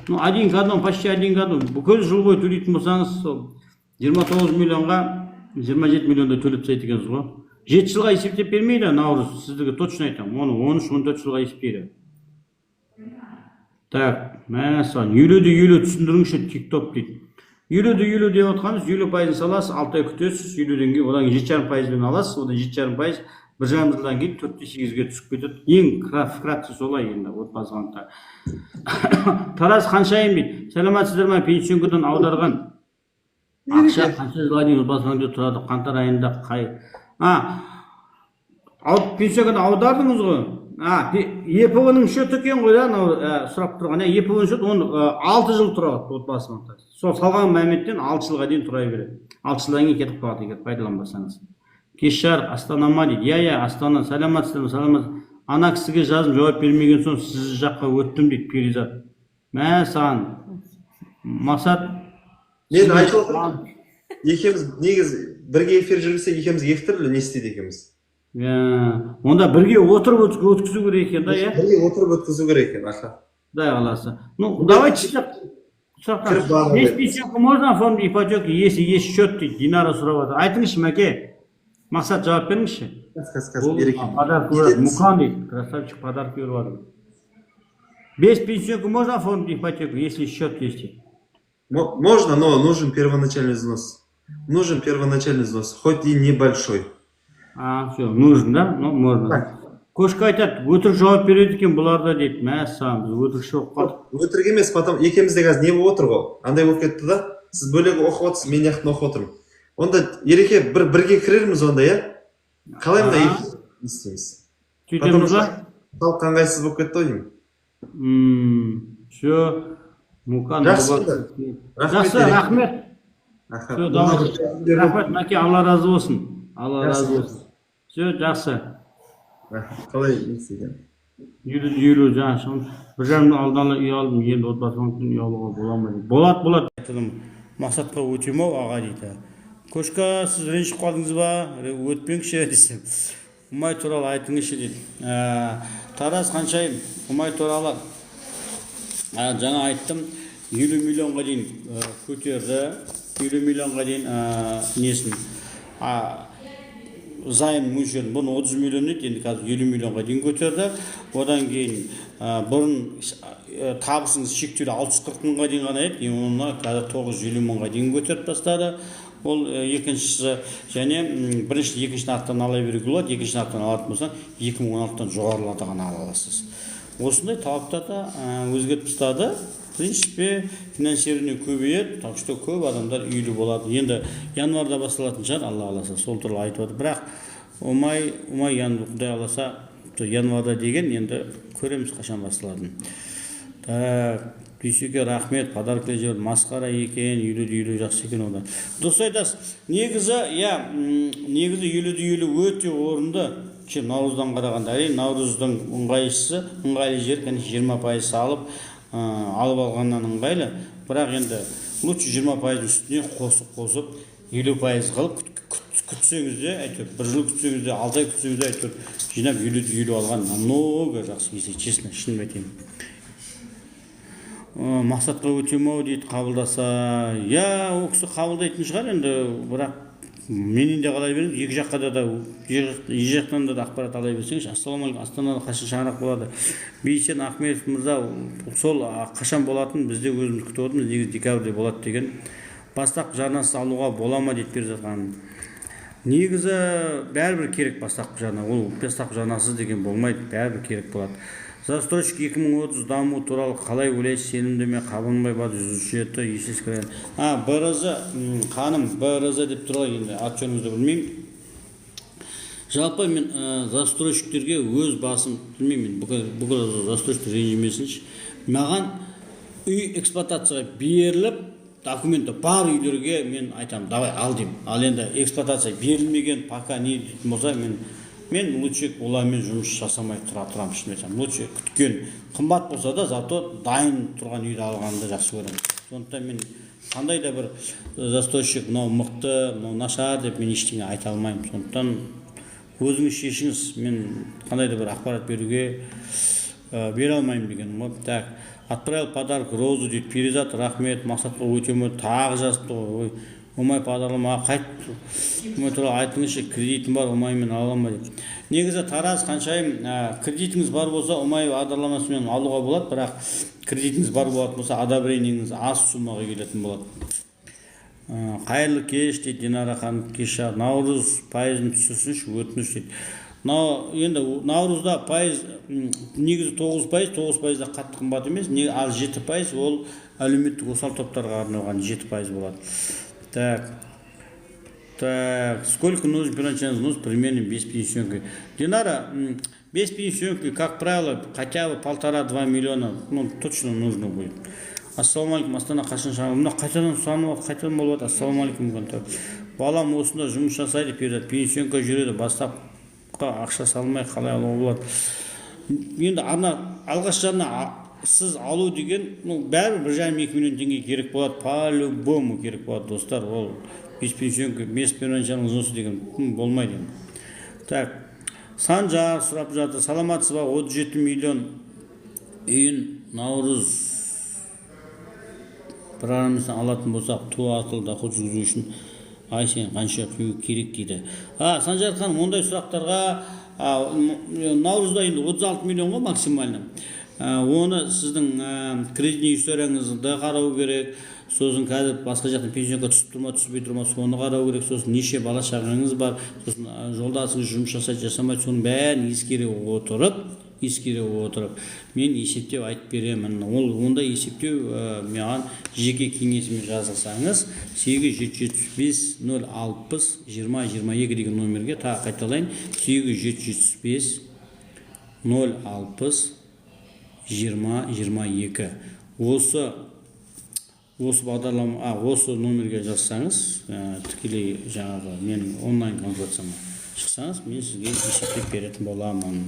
A: Ну, один к одному, почти один к одному. Бүкіл жыл бойы төлейтін болсаңыз, сол 29 миллионға 27 миллиондай төлеп тастайды екенсіз ғой. 7 жылға есептеп бермейді, Наурыз, сіздікі точно айтамын. Оны 13-14 жылға есептейді. Так, мәссаған, 50 де 50 түсіндіріңізші Тик-Ток дейді. 50 де 50 деп отқанымыз, 50%-ын саласыз, 6 ай күтесіз, 50-ден кейін, одан кейін 7,5%-бен аласыз, одан 7,5% 1,5 жылдан кейін 4 те 8-ге түсіп кетеді. Ең вкратце солай енді Отбасы банкта. Тараз Ханшайым дейді. Саламатсыздар ма, пенсионкадан аударған ақша қанша жылға дейін Отбасы банкте тұрады, қаңтар айында қай, а, ал пенсионкадан аудардыңыз ғой, а, ЕПВ-ның счеты екен ғой да, анау сұрап тұрған, иә, ЕПВ-ның счеты, оны 6 жыл тұрады Отбасы банкта. Сол салған моменттен 6 жылға дейін тұра береді. 6 жылдан кейін кетіп қалады, егер пайдаланбасаңыз. Кеш жарық, Астана ма дейді. Иә, Астана. Саламатсыздар ма? Саламат. Ана кісіге жаздым, жауап бермеген соң сіз жаққа өттім дейді Перизат. Мә саған, Мақсат.
B: Мен айтып отырмын, екеуміз негізі бірге эфир жүргізсек, екеуміз екі түрлі не істейді екенбіз.
A: Иә, онда бірге отырып өткізу керек екен да, иә.
B: Бірге отырып өткізу керек екен, аха.
A: Құдай қаласа. Ну, давайте сұрақ.
B: Кіріп баға
A: Есть
B: бер.
A: Пенсионку можно оформить ипотеку, если есть счет дейді. Динара сұрап жатыр. Айтыңызшы, Мәке. Мақсат, жауап беріңізші.
B: Қазір, қазір,
A: Бұл
B: Ереке.
A: подарок береді. Мұқан дейді. Красавчик, подарок беріп жатыр. Без пенсионку можно оформить ипотеку, если счет есть дейді.
B: Можно, но нужен первоначальный взнос. Нужен первоначальный взнос, хоть и небольшой.
A: А, все, нужен, да? Ну, можно.
B: Так.
A: Кошка айтады, өтірік жауап береді екен бұлар да дейді. Мәссаған, біз өтірікші болып қалдық.
B: Өтірік емес, потом екеумізде қазір не болып отыр ғой, андай болып кетті да. Сіз бөлек оқып отырсыз, мен жақтан оқып отырмын. Онда, Ереке, бір бірге кірерміз онда, иә? Қалай мына
A: Аха.
B: эфир не істейміз, потому
A: Сөйтеміз
B: что
A: ба?
B: халыққа ыңғайсыз болып кетті ғой деймін.
A: Все. Мұқан.
B: Жақсы онда. Рахмет,
A: Жақсы,
B: Ереке.
A: рахмет.
B: Аха.
A: Все, давай. Рахмет, Мәке, Алла разы болсын. Алла
B: Жақсы.
A: разы болсын. Все, жақсы.
B: Аха, қалай не істеген?
A: 50 де 50 жаңа 1,5 алдын ала үй алдым, енді Отбасы банктен үй алуға бола ма дейді. Болады, болады. Айтылым Мақсатқа өтем ау, аға дейді. Кошка, сіз ренжіп қалдыңыз ба? Өтпеңізші десем. Ұмай туралы айтыңызшы дейді. Тараз Ханшайым, Ұмай туралы жаңа айттым, 50 миллионға дейін көтерді, 50 миллионға дейін несін, займ мөлшерін. Бұрын 30 миллион еді, енді қазір 50 миллионға дейін көтерді. Одан кейін бұрын табысыңыз шектеулі 640 мыңға дейін ғана еді, енді оны қазір 950 мыңға дейін көтеріп тастады. Ол екіншісі және бірінші, екінші нарықтан ала беруге болады. Екінші нарықтан алатын болсаң, 2016-дан жоғарыларда ғана ала аласыз. Осындай талаптар да өзгертіп тастады. В принципе, финансирование көбейеді, так что көп адамдар үйлі болады. Енді январьда басталатын шығар, Алла қаласа, сол туралы айтып отыр. Бірақ Ұмай, енді құдай қаласа, январьда деген, енді көреміз қашан басталатынын. Так, Дүйсеке, рахмет, подарок жіберді. Масқара екен, үйлі үйлі жақсы екен онда. Дұрыс айтасыз. Негізі, иә, негізі үйлі үйлі өте орынды, чем наурыздан қарағанда. Әрине, наурыздың ыңғайсысы, ыңғайлы жері, конечно, 20% салып алып алғаннан ыңғайлы. Бірақ енді лучше 20%-дың үстіне қосып қосып 50% қылып күтсеңіз де, әйтеуір бір жыл күтсеңіз де, 6 ай күтсеңіз де, әйтеуір жинап 50-ді 50 алған намного жақсы, если честно, шынымды айтайын. Мақсатқа өтем ау дейді қабылдаса. Иә, ол кісі қабылдайтын шығар енді, бірақ менен де қала беріңіз, екі жаққа да, екі жақтан да ақпарат ала берсеңізші. Ассалаумағалейкум, Астанада қашан шаңырақ болады? Бейсен Ахметов мырза, сол қашан болатынын біз де өзіміз күтіп отырмыз. Негізі декабрьде болады деген. Бастапқы жарнасыз алуға бола ма дейді Перизат ханым. Негізі бәрібір керек бастапқы жарна, ол бастапқы жарнасыз деген болмайды, бәрібір керек болады. Застройщик 2030 даму туралы қалай ойлайсыз, сенімді ме? Қабанбай батыр 107, Есильский район. А, БРЗ ханым, БРЗ деп тұр ғой, енді аты жөніңізді білмеймін. Жалпы мен застройщиктерге өз басым, білмеймін, бүкіл застройщиктер ренжімесінші, маған үй эксплуатацияға беріліп, документі бар үйлерге мен айтамын: «Давай, ал», — деймін. Ал енді эксплуатация берілмеген, пока не дейтін болса, мен лучше олармен жұмыс жасамай тұра тұрамын. Шынын айтсам, лучше күткен қымбат болса да, зато дайын тұрған үйді алғанды жақсы көремін. Сондықтан мен қандай да бір застройщик мынау мықты, мынау нашар деп мен ештеңе айта алмаймын. Сондықтан өзіңіз шешіңіз, мен қандай да бір ақпарат беруге бере алмаймын дегенім ғой. Так, отправил подарок, розу дейді Перизат, рахмет. Мақсатқа өте ме, тағы жазыпты ғой. Ой, Ұмай бағдарлама қайт, Ұмай туралы айтыңызшы, кредитім бар, Ұмаймен ала аламын ба деп. Негізі, Тараз Қаншайым, кредитіңіз бар болса, Ұмай бағдарламасымен алуға болады, бірақ кредитіңіз бар болатын болса, одобрениеңіз аз суммаға келетін болады. Қайырлы кеш дейді Динара ханым. Кеш. Наурыз пайызын түсірсінші, өтініш дейді. Мынау енді наурызда пайыз негізі 9%, 9% да қатты қымбат емес не, ал 7% ол әлеуметтік осал топтарға арналған 7% болады. Так, сколько нужно первоначальный взнос примерно без пенсионки? Динара, без пенсионки, как правило, хотя бы 1,5-2 миллиона, ну, точно нужно будет. Ассалаумағалейкум, Астана қашан шығады? Мына қайтадан сұранып жатыр, қайтадан болып жатыр. Ассалаумағалейкум, балам осында жұмыс жасайды, Перизат, пенсионка жүреді, бастапқы ақша салмай қалай алуға болады? Енді ана алғаш жарна сіз алу деген, ну, бәрібір 1,5-2 миллион теңге керек болады, по любому керек болады, достар. Ол без пенсионка, без первоначального взноса деген болмайды енді. Так, Санжар сұрап жатыр: саламатсыз ба, 37 миллион үйін Наурыз программасын алатын болсақ, ТОО арқылы доход жүргізу үшін ай сайын қанша құю керек дейді. А, Санжар ханым, ондай сұрақтарға наурызда енді 36 миллион ғой максимально. Оны сіздің кредитный историяңызды қарау керек, сосын қазір басқа жақтан пенсионка түсіп тұр ма, түспей тұр ма, соны қарау керек, сосын неше бала шағаңыз бар, сосын жолдасыңыз жұмыс жасайды, жасамайды, соның бәрін ескере отырып мен есептеп айтып беремін. Ол ондай есептеу маған жеке кеңесіме жазылсаңыз, 8 775 060 20 22 деген номерге. Тағы қайталайын: 8 775 060 20 22. Осы бағдарлама, осы номерге жазсаңыз, тікелей жаңағы менің онлайн консультацияма шықсаңыз, мен сізге есептеп беретін боламын.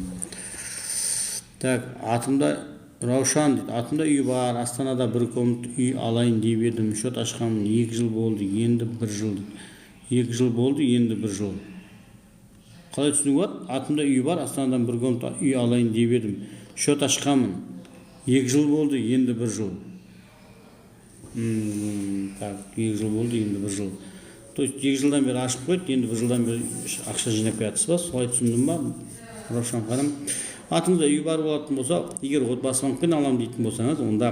A: Так, атымда Раушан дейді: атымда үй бар, Астанада бір комнат үй алайын деп едім, счет ашқанмын, 2 жыл болды, енді бір жыл дейді. 2 жыл болды, енді бір жыл. Қалай түсінуге болады? Атымда үй бар, Астанадан бір комнат үй алайын деп едім, счет ашқанмын, 2 жыл болды, енді бір жыл. Так, 2 жыл болды, енді бір жыл, то есть 2 жылдан бері ашып қойды, енді бір жылдан бері ақша жинап келатсыз ба? Солай түсіндім ба, Раушан ханым? Атыңызда үй бар болатын болса, егер Отбасы банкпен аламын дейтін болсаңыз, онда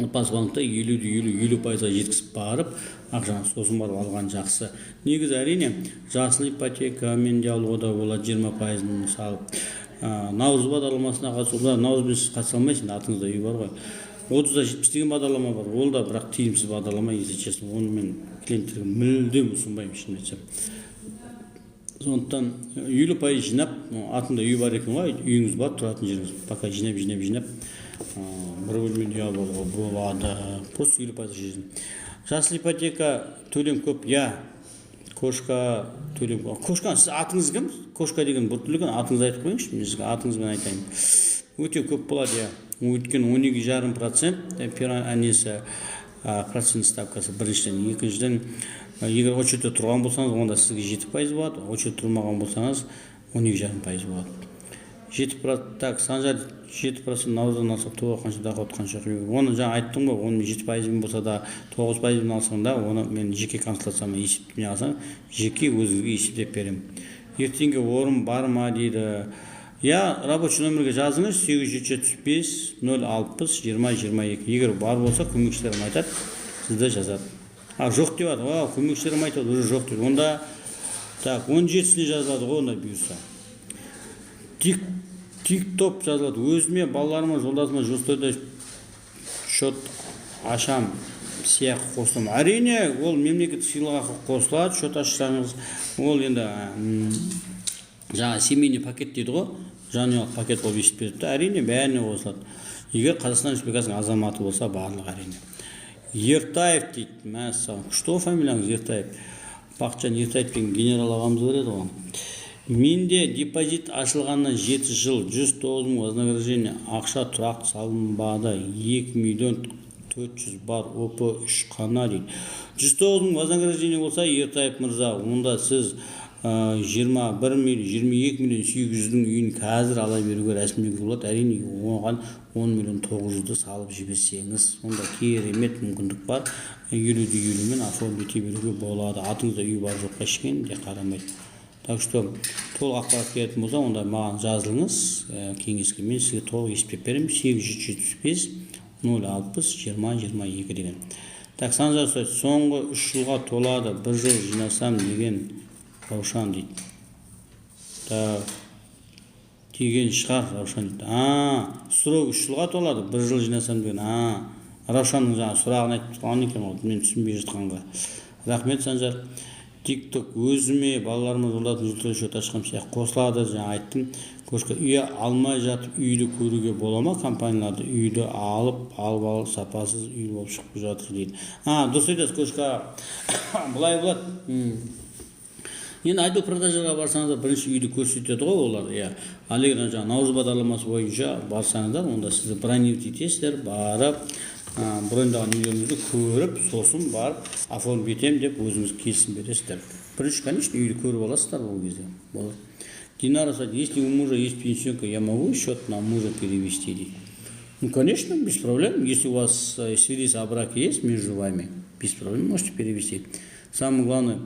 A: Отбасы банкта 50 де 50, 50%-ға жеткізіп барып, ақшаны сосын барып алған жақсы негізі. Әрине, жасыл ипотекамен де алуға да болады, 20%-ын салып. Наурыз бағдарламасына қатысу. Наурызбен сіз қатыса алмайсыз енді, атыңызда үй бар ғой. 30 да 70 деген бағдарлама бар, ол да бірақ тиімсіз бағдарлама, если честно. Оны мен клиенттерге мүлдем ұсынбаймын, шынын айтсам. Сондықтан 50% жинап, атында үй бар екен ғой, үйіңіз бар, тұратын жеріңіз, пока жинап, жинап, жинап, бір бөлмелі үй алып алуға болады. Просто 50% жинап. Жасыл ипотека төлем көп, иә, кошка, төлем. Кошка, сіз атыңыз кім? Кошка деген біртүрлі екен, атыңызды айтып қойыңызшы, мен сізге атыңызбен айтайын. Өте көп болады, иә, өйткені 12,5% несі, процент ставкасы, біріншіден. Екіншіден, егер очередь те тұрған болсаңыз, онда сізге 7% болады, очередь тұрмаған болсаңыз, 12,5% болады. Так, Санжар, 7% наурыздан алсақ, туа қанша доход, қанша құю? Оны жаңа айттым ғой. Оны 7%-бен болса да, 9%-бен алсаң да, оны мен жеке консультацияма есептемей алсаң, жеке өзіңізге есептеп беремін. Ертеңге орын бар ма дейді. Иә, рабочий номерге жазыңыз: 875 060 20 22. Егер бар болса, көмекшілерім айтады, сізді жазады. А, жоқ деп жатыр. А, көмекшілерім айтады, уже жоқ дейді. Онда, так, 17-сіне жазылады ғой онда, бұйырса. Тик топ жазылады. Өзіме, балаларыма, жолдасыма жилстройда счет ашам, сыйақы қосыла ма? Әрине, ол мемлекеттік сыйлықақы қосылады счет ашсаңыз. Ол енді жаңағы семейный пакет дейді ғой, жанұялық пакет болып есептеледі да, әрине, бәріне қосылады. Егер Қазақстан Республикасының азаматы болса барлығы, әрине. Ертаев дейді. Мәссаған, күшті ғой фамилияңыз, Ертаев. Бақытжан Ертаев деген генерал ағамыз бар еді ғой. Менде депозит ашылғанына 7 жыл, 109 мың вознаграждение, ақша тұрақты салынбады, 2 миллион 400 бар, ОП үш қана дейді. 109 мың вознаграждение болса, Ертаев мырза, онда сіз 21 миллион, 22 миллион 800-дің үйін қазір ала беруге, рәсімдеуге болады, әрине. Оған 10 миллион 900-ді салып жіберсеңіз, онда керемет мүмкіндік бар, 50 де 50-мен оформить ете беруге болады. Атыңызда үй бар жоққа ешкім де қарамайды. Так что толық ақпарат келетін болса, онда маған жазылыңыз кеңеске, мен сізге толық есептеп беремін. 875 060 20 22 деген. Так, Санжар сұрайды: соңғы 3 жылға толады, бір жыл жинасам деген Раушан дейді. Так, деген шығар Раушан дейді. А, срок 3 жылға толады, бір жыл жинасам деген. А, Раушанның жаңағы сұрағын айтып тұрған екен ғой, мен түсінбей жатқанға. Рахмет, Санжар. Тик ток, өзіме, балаларыма, жолдасым жилстрой счет ашқам, сияқты қосылады, жаңа айттым. Кошка, үй алмай жатып үйді көруге бола ма? Компанияларды үйді алып, сапасыз үй болып шығып жатыр дейді. А, дұрыс айтасыз, Кошка, былай болады. Енді отдел продажаға барсаңыздар, бірінші үйді көрсетеді ғой олар, иә. Ал егер жаңағы Наурыз бағдарламасы бойынша барсаңыздар, онда сіздер бронировать етесіздер, барып, броньдаған үйлеріңізді көріп, сосын барып оформить етемін деп өзіңіз келісім бересіздер. Бірінші, конечно, үйді көріп аласыздар, ол кезде болады. Динара сұрайды: если у мужа есть пенсионка, я могу счет на мужа перевести дейді. Ну, конечно, без проблем. Если у вас свидетельство о браке есть между вами, без проблем можете перевести. Самое главное,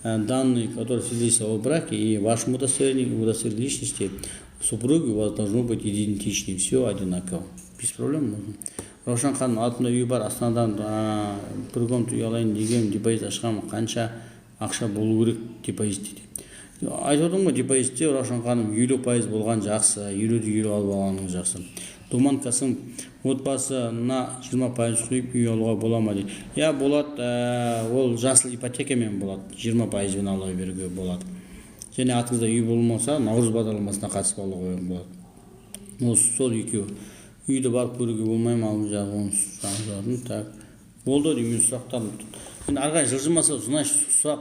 A: данные, которые свидетельствуют о браке, и вашем удостоверении, и удостоверении личности супруги у вас должно быть идентичны, все одинаково. Без проблем можно. Раушан ханым, атымда үй бар, Астанадан бір комната үй алайын дегенмін, депозит ашқанмын, қанша ақша болу керек депозитте дейді. Айтып отырмын ғой, депозитте, Раушан ханым, 50% болған жақсы, 50 де 50 алып алғаныңыз жақсы. Думан Қасым, отбасына 20% құйып үй алуға бола ма дейді. Иә, болады, ол жасыл ипотекамен болады, 20%-бен ала беруге болады. Және атыңызда үй болмаса, Наурыз бағдарламасына қатысып алуға болады. Осы сол екеуі. Үйді барып көруге болмай ма? Алып оны жаздым. Так, болды деймін мен сұрақтарым. Енді ары қарай жылжымаса, значит, сұрақ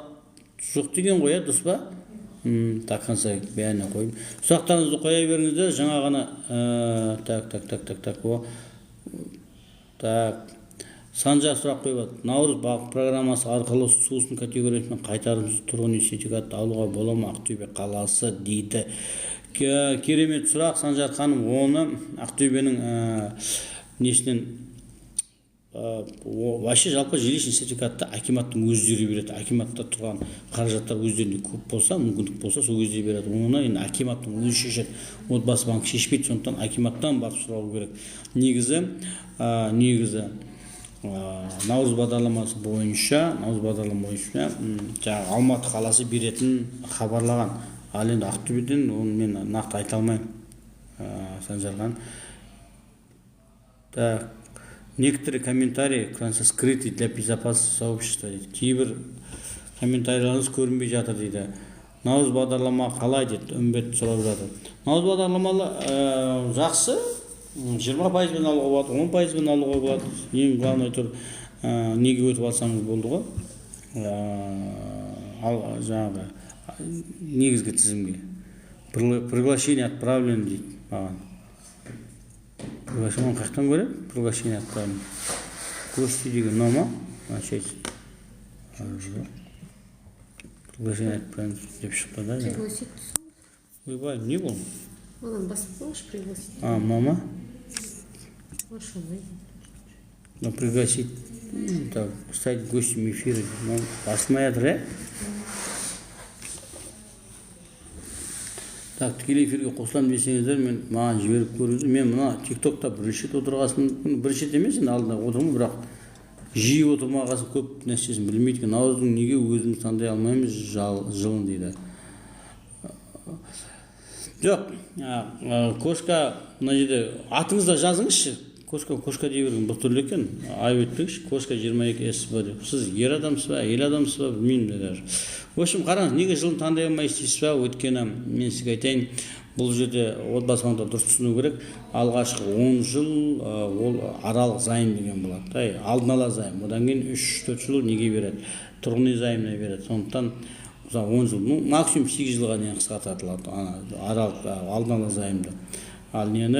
A: жоқ деген ғой, иә, дұрыс па? Так, конца бәріне қойдым. Сұрақтарыңызды қоя беріңіздер. Жаңа ғана так, так, так, так, так, о, так, Санжар сұрақ қойып жатыр: Наурыз бақ программасы арқылы сусын категориясымен қайтарымсыз тұрғын үй сертификатын алуға бола ма, Ақтөбе қаласы дейді. Керемет сұрақ, Санжар ханым. Оны Ақтөбенің несінен, вообще, жалпы жилищный сертификатты акиматтың өздері береді. Акиматта тұрған қаражаттар өздерінде көп болса, мүмкіндік болса, сол кезде береді. Оны енді акиматтың өзі шешеді, Отбасы банк шешпейді. Сондықтан акиматтан барып сұрау керек негізі. Наурыз бағдарламасы бойынша, наурыз бағдарлама бойынша жаңағы Алматы қаласы беретін хабарлаған. Ал енді Ақтөбеден оны мен нақты айта алмаймын. Санжархан. Так, некоторые комментарии скрыты для безопасности сообщества дейді. Кейбір комментарийлеріңіз көрінбей жатыр дейді. Наурыз бағдарлама қалай дейді, Үмбет сұрап жатыр. Наурыз бағдарламалы жақсы, 20%-бен алуға болады, 10%-бен алуға болады. Ең главный тұр, неге өтіп алсаңыз болды ғой. Ал жаңағы негізгі тізімге. Приглашение отправлено дейді маған. Приглашение қаяқтан көреді? Приглашение отправлено. Гости деген мынау ма? Начать. Жоқ. Приглашение отправлено деп шықты да.
C: Пригласить.
A: Ойбай, не бұл?
C: Одан басып қойыңызшы, пригласить.
A: А, мама?
C: Ашылмайды.
A: Ну, пригласить, так, стать гостем эфира. Ну, басылмай жатыр, иә? Так, тікелей эфирге қосыламын десеңіздер, мен маған жіберіп көріңіздер. Мен мына ТикТокта бірінші рет отырғасын, бірінші рет емес, енді алдында отырмын, бірақ жиі отырмағасын көп нәрсесін білмейді екен. Наурыздың неге өзіміз таңдай алмаймыз жылын дейді. Жоқ, кошка, мына жерде атыңызды жазыңызшы. Кошка, кошка дей берген бұл түрлі екен. Айып етпеңізші, кошка 22 СБ деп. Сіз ер адамсыз ба, әйел адамсыз ба, білмеймін даже. В общем, қараңыз, неге жылын таңдай алмайсыз дейсіз ба? Өйткені мен сізге айтайын, бұл жерде отбасы банкта дұрыс түсіну керек. Алғашқы 10 жыл ол аралық займ деген болады. Ай, алдын ала займ. Одан кейін 3-4 жыл неге береді? Тұрғын үй займына береді. Сондықтан мысалы 10 жыл, ну, максимум 8 жылға дейін қысқартылады, аралық, алдын ала займды. Ал нені,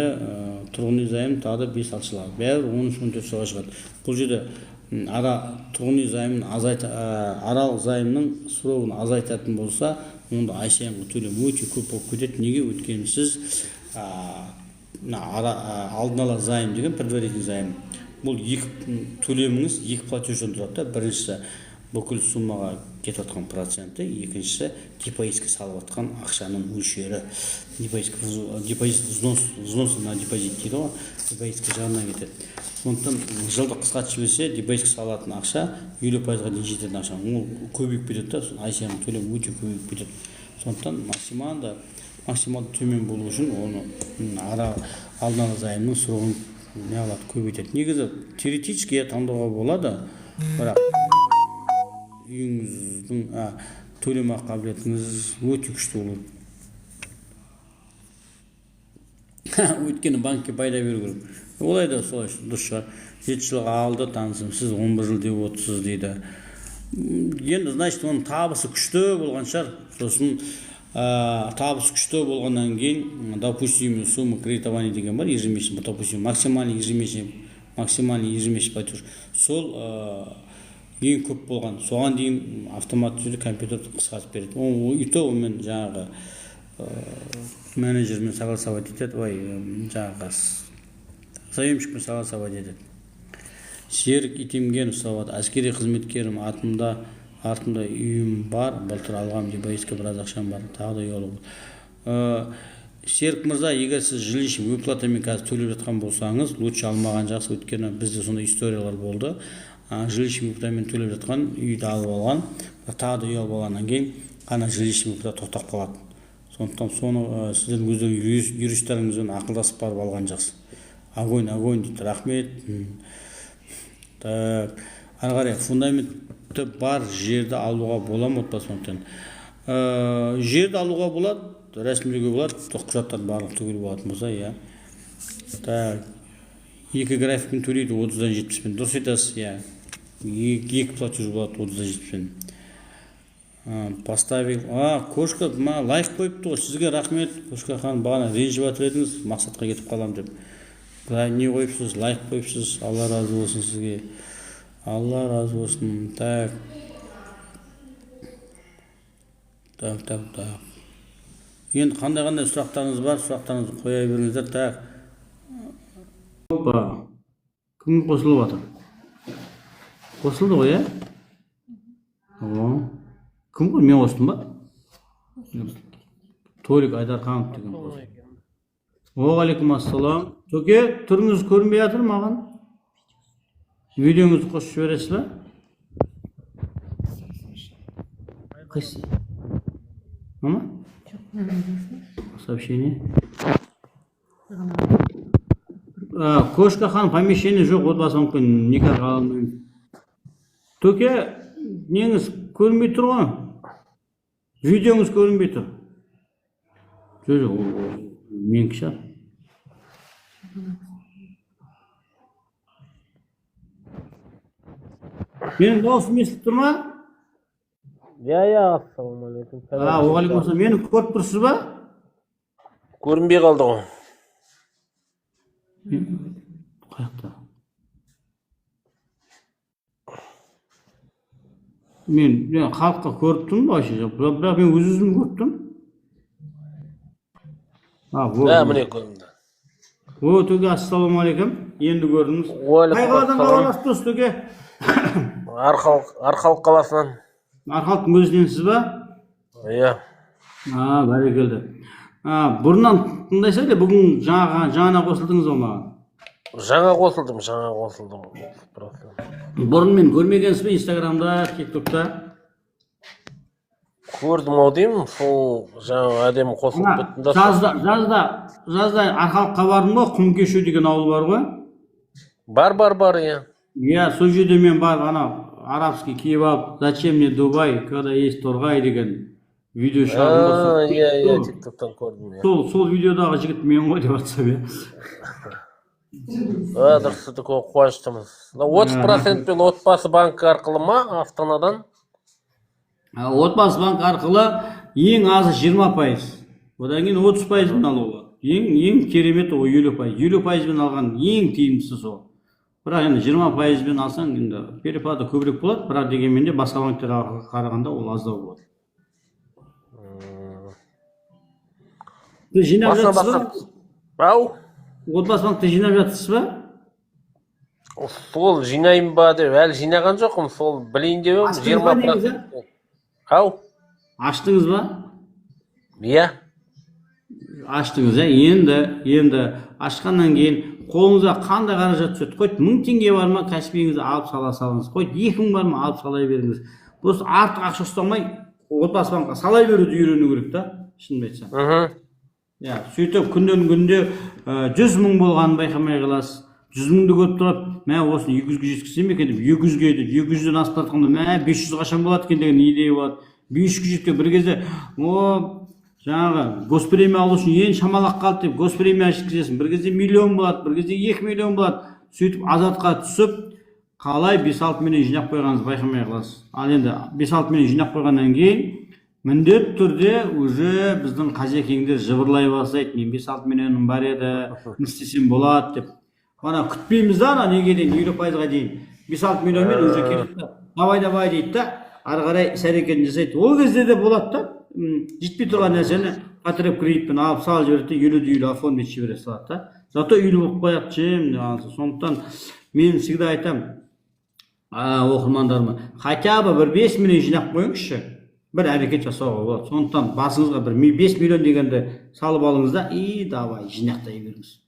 A: тұрғын үй займы тағы да 5-6 жылға, бәрібір 13-14 жылға шығады. Бұл жерде, ара, тұрғын үй займын азайт, аралық займның срогын азайтатын болса, онда ай сайынғы төлем өте көп болып кетеді. Неге? Өйткені сіз, мына ара, алдын ала займ деген предварительный займ. Бұл екі төлеміңіз екі платежден тұрады да. Біріншісі бүкіл суммаға кетіп жатқан проценті, екіншісі депозитке салып жатқан ақшаның мөлшері. Депозитке депозит взнос, взнос на депозит дейді ғой, депозитке жағынан кетеді. Сондықтан жылдық қысқартып жіберсе, депозитке салатын ақша 50%-ға дейін жететін ақша. Ол көбейіп кетеді да, сосын ай сайын төлем өте көбейіп кетеді. Сондықтан максималды төмен болу үшін оны, ара алдын ала займның срогын не қылады, көбейтеді. Негізі теоретически иә таңдауға болады, бірақ үйіңіздің, төлемақы қабілетіңіз өте күшті болады. Өйткені банкке пайда беру керек. Олай да солай дұрыс шығар. 7 жылға алды танысым, сіз 11 жыл деп отырсыз дейді. Енді, значит, оның табысы күшті болған шығар. Сосын, табысы күшті болғаннан кейін, допустимая сумма кредитования деген бар, ежемесячный, допустим, максимальный ежемесячный, максимальный ежемесячный платеж. Сол, ең көп болған. Соған дейін автоматты түрде компьютер қысқартып береді. Ол и то онымен жаңағы, менеджермен согласовать етеді, ой, жаңағы заемщикпен согласовать етеді. Серік Итемгенов сауат, әскери қызметкерім, артымда үйім бар, былтыр алғам депозитке біраз ақшам бар, тағы да үй алуға. Серік мырза, егер сіз жилищный выплатамен қазір төлеп жатқан болсаңыз, лучше алмаған жақсы, өйткені бізде сондай историялар болды. Жилищный выплатамен төлеп жатқан үйді алып алған, бірақ тағы да үй алып алғаннан кейін ана жилищный выплата тоқтап қалады. Сондықтан соны, сіздердің өздеріңіз юристтеріңізбен ақылдасып барып алған жақсы. Огонь, огонь дейді, рахмет. Так, ары қарай фундаменті бар жерді алуға бола ма отбасы банктен? Жерді алуға болады, рәсімдеуге болады, құжаттардың барлығы түгел болатын болса, иә. Так, екі графикпен төлейді, отыздан жетпіспен. Дұрыс айтасыз, иә. Екі платеж болады отыздан жетпіспен. Поставил. Кошка маған лайк қойыпты ғой. Сізге рахмет, Кошка ханым, бағана ренжіп жатыр едіңіз, мақсатқа кетіп қалам деп. Былай не қойыпсыз, лайк қойыпсыз. Алла разы болсын сізге. Алла разы болсын. Так. Так, так, так. Енді қандай-қандай сұрақтарыңыз бар, сұрақтарыңызды қоя беріңіздер. Так. Опа. Кім қосылып жатыр? Қосылды ғой, иә? О. Кім ғой? Мен қостым ба? Толик Айдарханов деген қосылды. Уағалейкум ассалам. Төке, түріңіз көрінбей жатыр маған. Видеоңызды қосып жібересіз ба? Қайсысы? Мама?
C: Жоқ, мынаны басыңызшы.
A: Сообщение.
C: Маған.
A: Кошка ханым, помещение жоқ, Отбасы банкпен никак ала алмаймын. Төке, неңіз көрінбей тұр ғой, видеоңыз көрінбей тұр. Жоқ, ол менікі шығар. Менің дауысым естіліп тұр ма?
D: Иә, ассалаумағалейкум.
A: А, уағалейкум. Мені көріп тұрсыз ба?
D: Көрінбей қалды ғой.
A: Қаяқта мен халыққа көріп тұрмын вообще, бірақ мен өз өзімді көріп тұрмын. А, вот.
D: Ә, міне, көрінді.
A: О, төке, ассалаумағалейкум, енді көрдіңіз.
D: Уағалейкум
A: Қай қаладан
D: ассалам.
A: хабарласып тұрсыз, төке?
D: Арқалық қаласынан.
A: Арқалықтың өзіненсіз ба?
D: Иә.
A: А, бәрекелді. А, бұрыннан тыңдайсыз әлде бүгін жаңа қосылдыңыз ба маған?
D: Жаңа қосылдым, жаңа қосылдым.
A: Бұрын мен көрмегенсіз бе инстаграмда, тиктокта?
D: Көрдім ау деймін, сол жаңа әдемі қосылып
A: Ана,
D: кеттім да.
A: жазда Арқалыққа бардым ғой, Құмкешу деген ауыл бар ғой.
D: Бар, бар, бар, иә.
A: Иә, сол жерде мен барып, анау арабский киіп алып, «Зачем мне Дубай, когда есть Торғай» деген видео шығардым ғой.
D: Иә, тиктоктан көрдім, иә.
A: Сол видеодағы жігіт мен ғой деп жатсам, иә.
D: А, дұрыс, өте қуаныштымыз. Мына 30%-пен Отбасы банкі арқылы ма, Астанадан?
A: А, Отбасы банк арқылы ең азы 20%, одан кейін 30%-бен алуға болады. Ең керемет ол 50%. 50%-бен алған ең тиімдісі сол. Бірақ енді 20%-бен алсаң, енді переплата көбірек болады, бірақ дегенмен де басқа банктерге қарағанда ол аздау болады. Сіз жинап
D: Басына
A: жатсыз ба?
D: басқа. Ау?
A: Отбасы банкте жинап жатырсыз ба?
D: Сол жинаймын ба деп, әлі жинаған жоқпын, сол білейін деп едім.
A: Аштыңыз
D: 20
A: ба негізі?
D: процент. Ау?
A: Аштыңыз ба?
D: Иә.
A: Аштыңыз, иә. Енді ашқаннан кейін қолыңызға қандай қаражат түседі, хоть 1000 теңге бар ма, Каспиіңізді алып сала салыңыз, хоть 2000 бар ма, алып сала беріңіз. Просто артық ақша ұстамай, Отбасы банкқа сала беруді үйрену керек та, шынымды айтсам. Иә, сөйтіп күннен күнде 100 000 болғанын байқамай қаласыз. 100 000-ды көріп тұрып, мә, осыны 200-ге жеткізсем екен деп, 200-ге деп, 200-ден асып бара жатқанда, мә, 500 қашан болады екен деген идея болады. 500-ге жеткен бір кезде, о, жаңағы госпремия алу үшін ең шамалақ қалды деп, госпремия жеткізесің. Бір кезде миллион болады, бір кезде 2 миллион болады. Сөйтіп азартқа түсіп, қалай 5-6 миллион жинап қойғаныңызды байқамай қаласыз. Ал енді 5-6 миллион жинап қойғаннан кейін міндетті түрде уже біздің қазекеңдер жыбырлай бастайды: «Мен 5-6 миллионым бар еді, не істесем болады?» деп. Ана күтпейміз да, ана неге дейін, 50%-ға дейін, 5-6 миллионмен уже келеді да, «Давай, давай» дейді да, ары қарай іс әрекетін жасайды. Ол кезде де болады да, жетпей тұрған нәрсені потреб кредитпен алып салып жібереді де, елуді үйлі оформить жібере салады да, зато үйлі болып қояды чем. Сондықтан мен всегда айтамын оқырмандарыма: хотя бы бір 5 миллион жинап қойыңызшы, бір әрекет жасауға болады. Сондықтан басыңызға бір 5 миллион дегенді салып алыңыз да, и давай жинақтай беріңіз,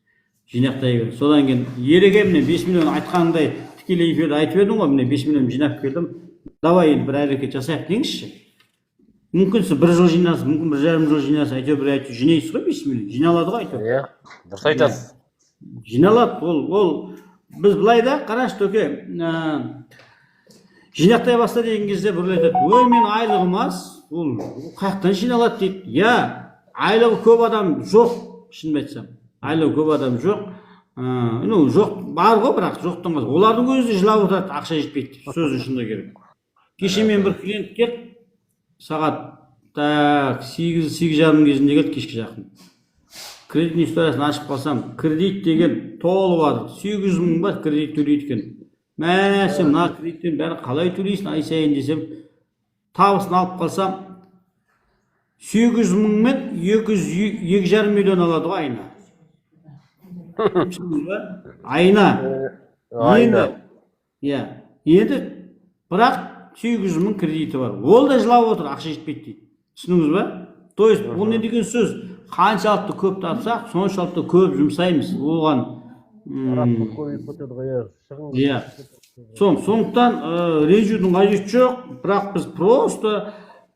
A: жинақтай беріңіз. Содан кейін ереке, міне, 5 миллион айтқаныңдай тікелей эфирде айтып едің ғой, міне, 5 миллион жинап келдім, давай енді бір әрекет жасайық деңізші. Мүмкін сіз бір жыл жинарсыз, мүмкін 1,5 жыл жинарсыз, әйтеуір бір, әйтеуір жинайсыз ғой. 5 миллион жиналады ғой әйтеуір.
D: Иә, дұрыс айтасыз.
A: Жиналады. Ол біз былай да, қарашы, төке, жинақтай баста деген кезде біреулер айтады: «Ой, мен айлығым аз, ол қай жақтан жиналады?» – дейді. Иә, айлығы көп адам жоқ, шынымды айтсам, айлығы көп адам жоқ. Ну, жоқ, бар ғой, бірақ жоқтың қасы. Олардың өзі де жылап отырады, ақша жетпейді деп, сөздің шыны керек. Кеше мен бір клиент келді, сағат так 8, 8:30 кезінде келді, кешке жақын. Кредитный историясын ашып қалсам, кредит деген толып жатыр, 800 000 ба кредит төлейді екен. Мә, сен мына кредиттен бәрін қалай төлейсің ай сайын десем, табысын алып қалсам, 800 000 мен 2,5 миллион алады ғой айына. Түсіндіңіз ба? Айына.
D: Айына.
A: Енді, иә, енді бірақ 800 000 кредиті бар, ол да жылап отыр, ақша жетпейді дейді. Түсіндіңіз ба? То есть бұл не деген сөз? Қаншалықты көп тапсақ, соншалықты көп жұмсаймыз оған.
D: Расход көбейіп кетеді ғой, иә, шығын.
A: Иә. Сондықтан ренжудің қажеті жоқ, бірақ біз просто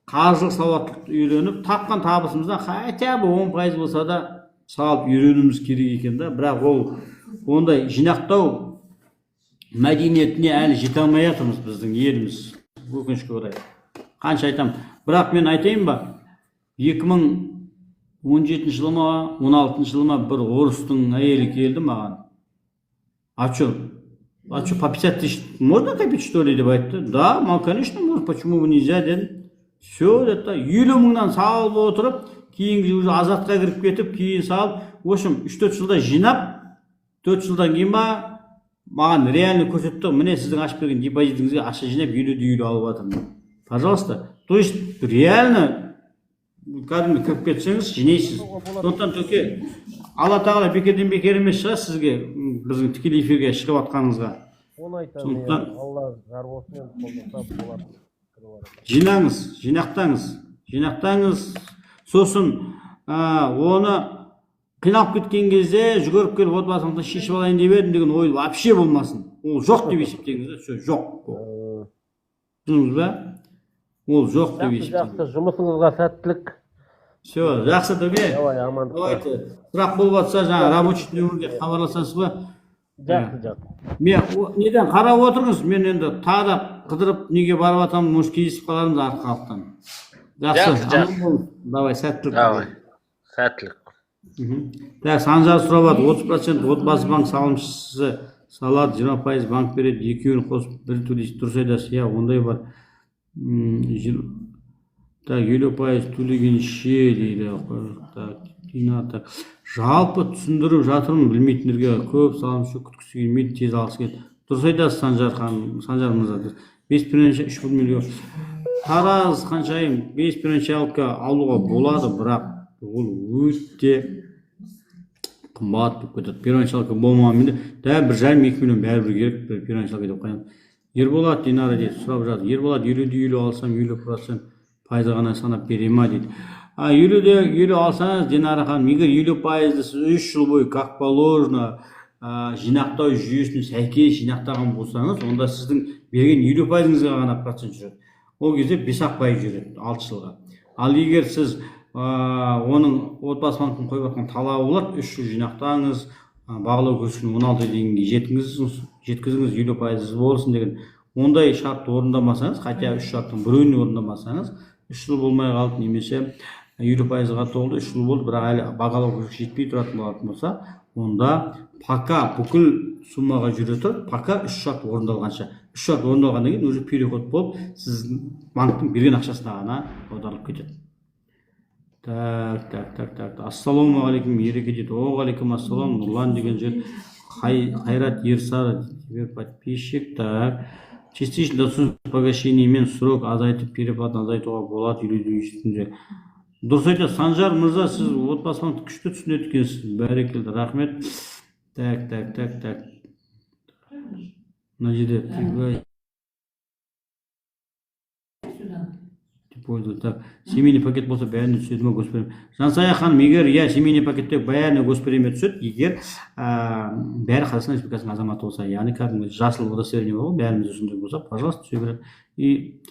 A: қаржылық сауаттылықты үйреніп, тапқан табысымыздан хотя бы 10% болса да салып үйренуіміз керек екен да. Бірақ ол ондай жинақтау мәдениетіне әлі жете алмай жатырмыз біздің еліміз, өкінішке орай. Қанша айтамын, бірақ мен айтайын ба, 2017 жылы ма, 16 жылы ма, бір орыстың әйелі келді маған: "А че, по 50 тысяч можно копить, что ли?" – деп айтты. "Да, мам, конечно, можно, почему бы нельзя?" – дедім. "Все", – деді да, 50 мыңнан салып отырып, кейінгі уже азартқа кіріп кетіп, кейін салып, в общем, 3-4 жылда жинап, 4 жылдан кейін ба, маған реально көрсетті: "Міне, сіздің ашып берген депозитіңізге ақша жинап, 50 де 50 алып жатырмын, пожалуйста". То есть реально кәдімгі кіріп кетсеңіз, жинайсыз. Сондықтан, төке, Алла Тағала бекерден бекер емес шығар сізге біздің тікелей эфирге шығып жатқаныңызға.
D: Оны айтамын, иә. Алла жар болсын енді, қолдаса болады.
A: Жинаңыз, жинақтаңыз, жинақтаңыз. Сосын оны қиналып кеткен кезде жүгіріп келіп, отбасымды шешіп алайын деп едім деген ой вообще болмасын. Ол жоқ деп есептеңіз да, все, жоқ. Түсіндіңіз ба? Ол жоқ деп
D: Жақсы.
A: есептеңіз.
D: Жақсы, жұмысыңызға сәттілік.
A: Все, жақсы, төке.
D: Давай, амандықта.
A: Давайте, сұрақ болып жатса, жаңағы рабочий нөмірге хабарласасыз ба?
D: Жақсы, жақсы.
A: Мен неден қарап отырыңыз, мен енді тағы да қыдырып, неге барып жатамын, может, кездесіп қалармыз артқы халықтан. Жақсы.
D: Жақсы, жақсы.
A: Аман болыңыз. Давай, сәттілік.
D: Давай, сәттілік.
A: Так, Санжар сұрап жатыр: 30% Отбасы банк салымшысы салады, 20% банк береді, екеуін қосып бір төлейсіз. Дұрыс айтасыз, иә, ондай бар. Так, 50% төлегенше дейді. Так, Дина, так, жалпы түсіндіріп жатырмын білмейтіндерге. Көп салымшы күткісі келмейді, тез алғысы келеді. Дұрыс айтасыз, Санжар ханым, Санжар мырза. Бес бірінші 3,5 миллион. Тараз, Қаншайым, бес первоначалка алуға болады, бірақ ол өте қымбат болып кетеді. Первоначалка болмағанмен де дәл 1,5-2 миллион бәрібір керек бір первоначалка деп қоямын. Ерболат, Динара дейді, сұрап жатыр. Ерболат, 50 де 50 алсам, 50% пайызға ғана санап бере ма дейді. А 50 де 50 алсаңыз, Динара ханым, егер 50%-ды сіз 3 жыл бойы как положено жинақтау жүйесіне сәйкес жинақтаған болсаңыз, онда сіздің берген 50%-ыңызға ғана процент жүреді. Ол кезде 5-ақ пайыз жүреді 6 жылға. Ал егер сіз оның Отбасы банктің қойып жатқан талабы болады: 3 жыл жинақтаңыз, бағалау көрсеткішін 16 деңгейге жеткізіңіз, жеткізіңіз, 50% болсын деген. Ондай шартты орындамасаңыз, хотя үш шарттың біреуін орындамасаңыз, 3 жыл болмай қалды немесе 50%-ға толды, 3 жыл болды, бірақ әлі бағалау көрсеткіші жетпей тұратын болатын болса, онда пока бүкіл суммаға жүре тұрып, пока үш шарт орындалғанша. Үш шарт орындалғаннан кейін уже переход болып, сіздің банктің берген ақшасына ғана аударылып кетеді. Так, так, так, так. Ассалаумағалейкум, Ереке дейді. Уағалейкум ассалам. Нұрлан деген жер. Қайрат Ерсары, теперь подписчик. Так, частично досрочное погашение мен срок азайтып, переплатаны азайтуға болады үйлеудің үстінде. Дұрыс айтасыз, Санжар мырза, сіз Отбасы банкті күшті түсінеді екенсіз. Бәрекелді, рахмет. Так, так, так, так, мына жерде
C: Сюда.
A: Пользу. Так, семейный пакет болса, бәріне түседі ма госпремия? Жансая ханым, егер, иә, семейный пакетте бәріне госпремия түседі, егер бәрі Қазақстан Республикасының азаматы болса, яғни кәдімгі жасыл удостоверение бар ғой, бәрімізде сондай болса, пожалуйста, түсе береді. И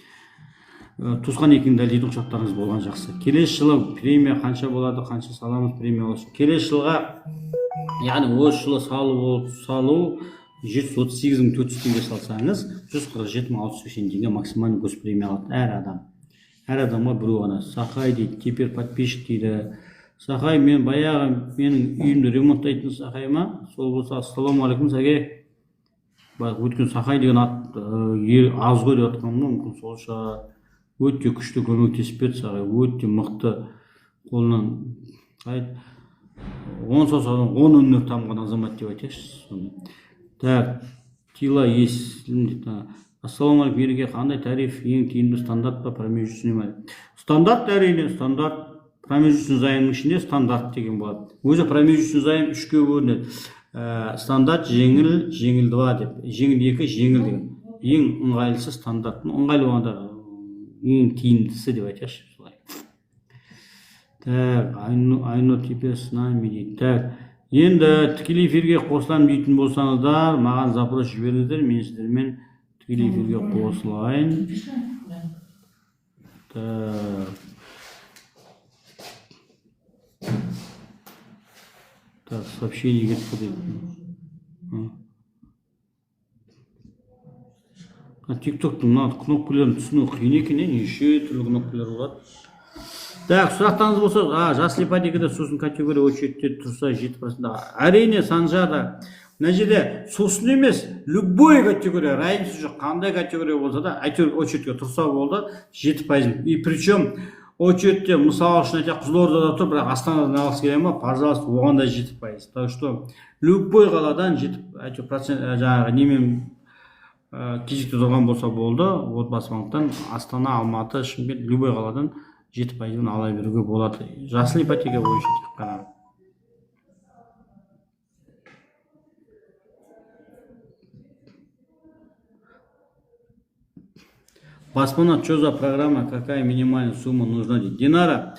A: туысқан екенін дәлелдейтін құжаттарыңыз болған жақсы. Келесі жылы премия қанша болады, қанша саламыз премия алу үшін? Келесі жылға, яғни осы жылы салу, салу 738 400 теңге салсаңыз, 147 680 теңге максимальный госпремия алады әр адам. Әр адамға біреу ғана. Сақай дейді, теперь подписчик дейді. Сақай, мен баяғы менің үйімді ремонттайтын Сақай ма? Сол болса, ассалаумағалейкум, Сәке. Баяғы өткен Сақай деген ат аз ғой деп жатқаным ғой, мүмкін, сол шығар. Өте күшті көмектесіп берді Сақай, өте мықты, қолынан қалай, он саусағынан он өнер тамған азамат деп айтайықшы соны. Так, Тила Есілім дейді. Ассалаумағалейкум, Ереке, қандай тариф ең тиімді, стандарт па, промежуточный ма? Стандарт, әрине, стандарт. Промежуточный займның ішінде стандарт деген болады. Өзі промежуточный займ үшке бөлінеді: стандарт, жеңіл, жеңіл два деп, жеңіл екі, жеңіл деген. Ең ыңғайлысы стандарт. Ыңғайлы болғанда, ең тиімдісі деп айтайықшы солай. Так, Айно теперь с нами дейді. Так, Енді тікелей эфирге қосыламын дейтін болсаңыздар, маған запрос жіберіңіздер, мен сіздермен тікелей эфирге қосылайын. Так. Так, сообщение кетіп қалды. Тиктоктың мына кнопкаларын түсіну қиын екен, иә, неше түрлі кнопкалар болады. Так, сұрақтарыңыз болса, жасыл ипотекада сосын категория очередьте тұрса 7%. Әрине, Санжар, мына жерде сосын емес, любой категория, разница жоқ, қандай категория болса да, әйтеуір очередьке тұрса болды, 7%. И причем очередьте, мысалы үшін айтайық, Қызылордада тұр, бірақ Астанадан алғысы келе ма, пожалуйста, оған да 7%. Так что любой қаладан жеті, әйтеуір процент, жаңағы немен кезекте тұрған болса болды, Отбасы банктан Астана, Алматы, Шымкент, любой қаладан 7%-бен ала беруге болады. Жасыл ипотека бойынша тек қана. Баспана, что за программа, какая минимальная сумма нужна? Динара,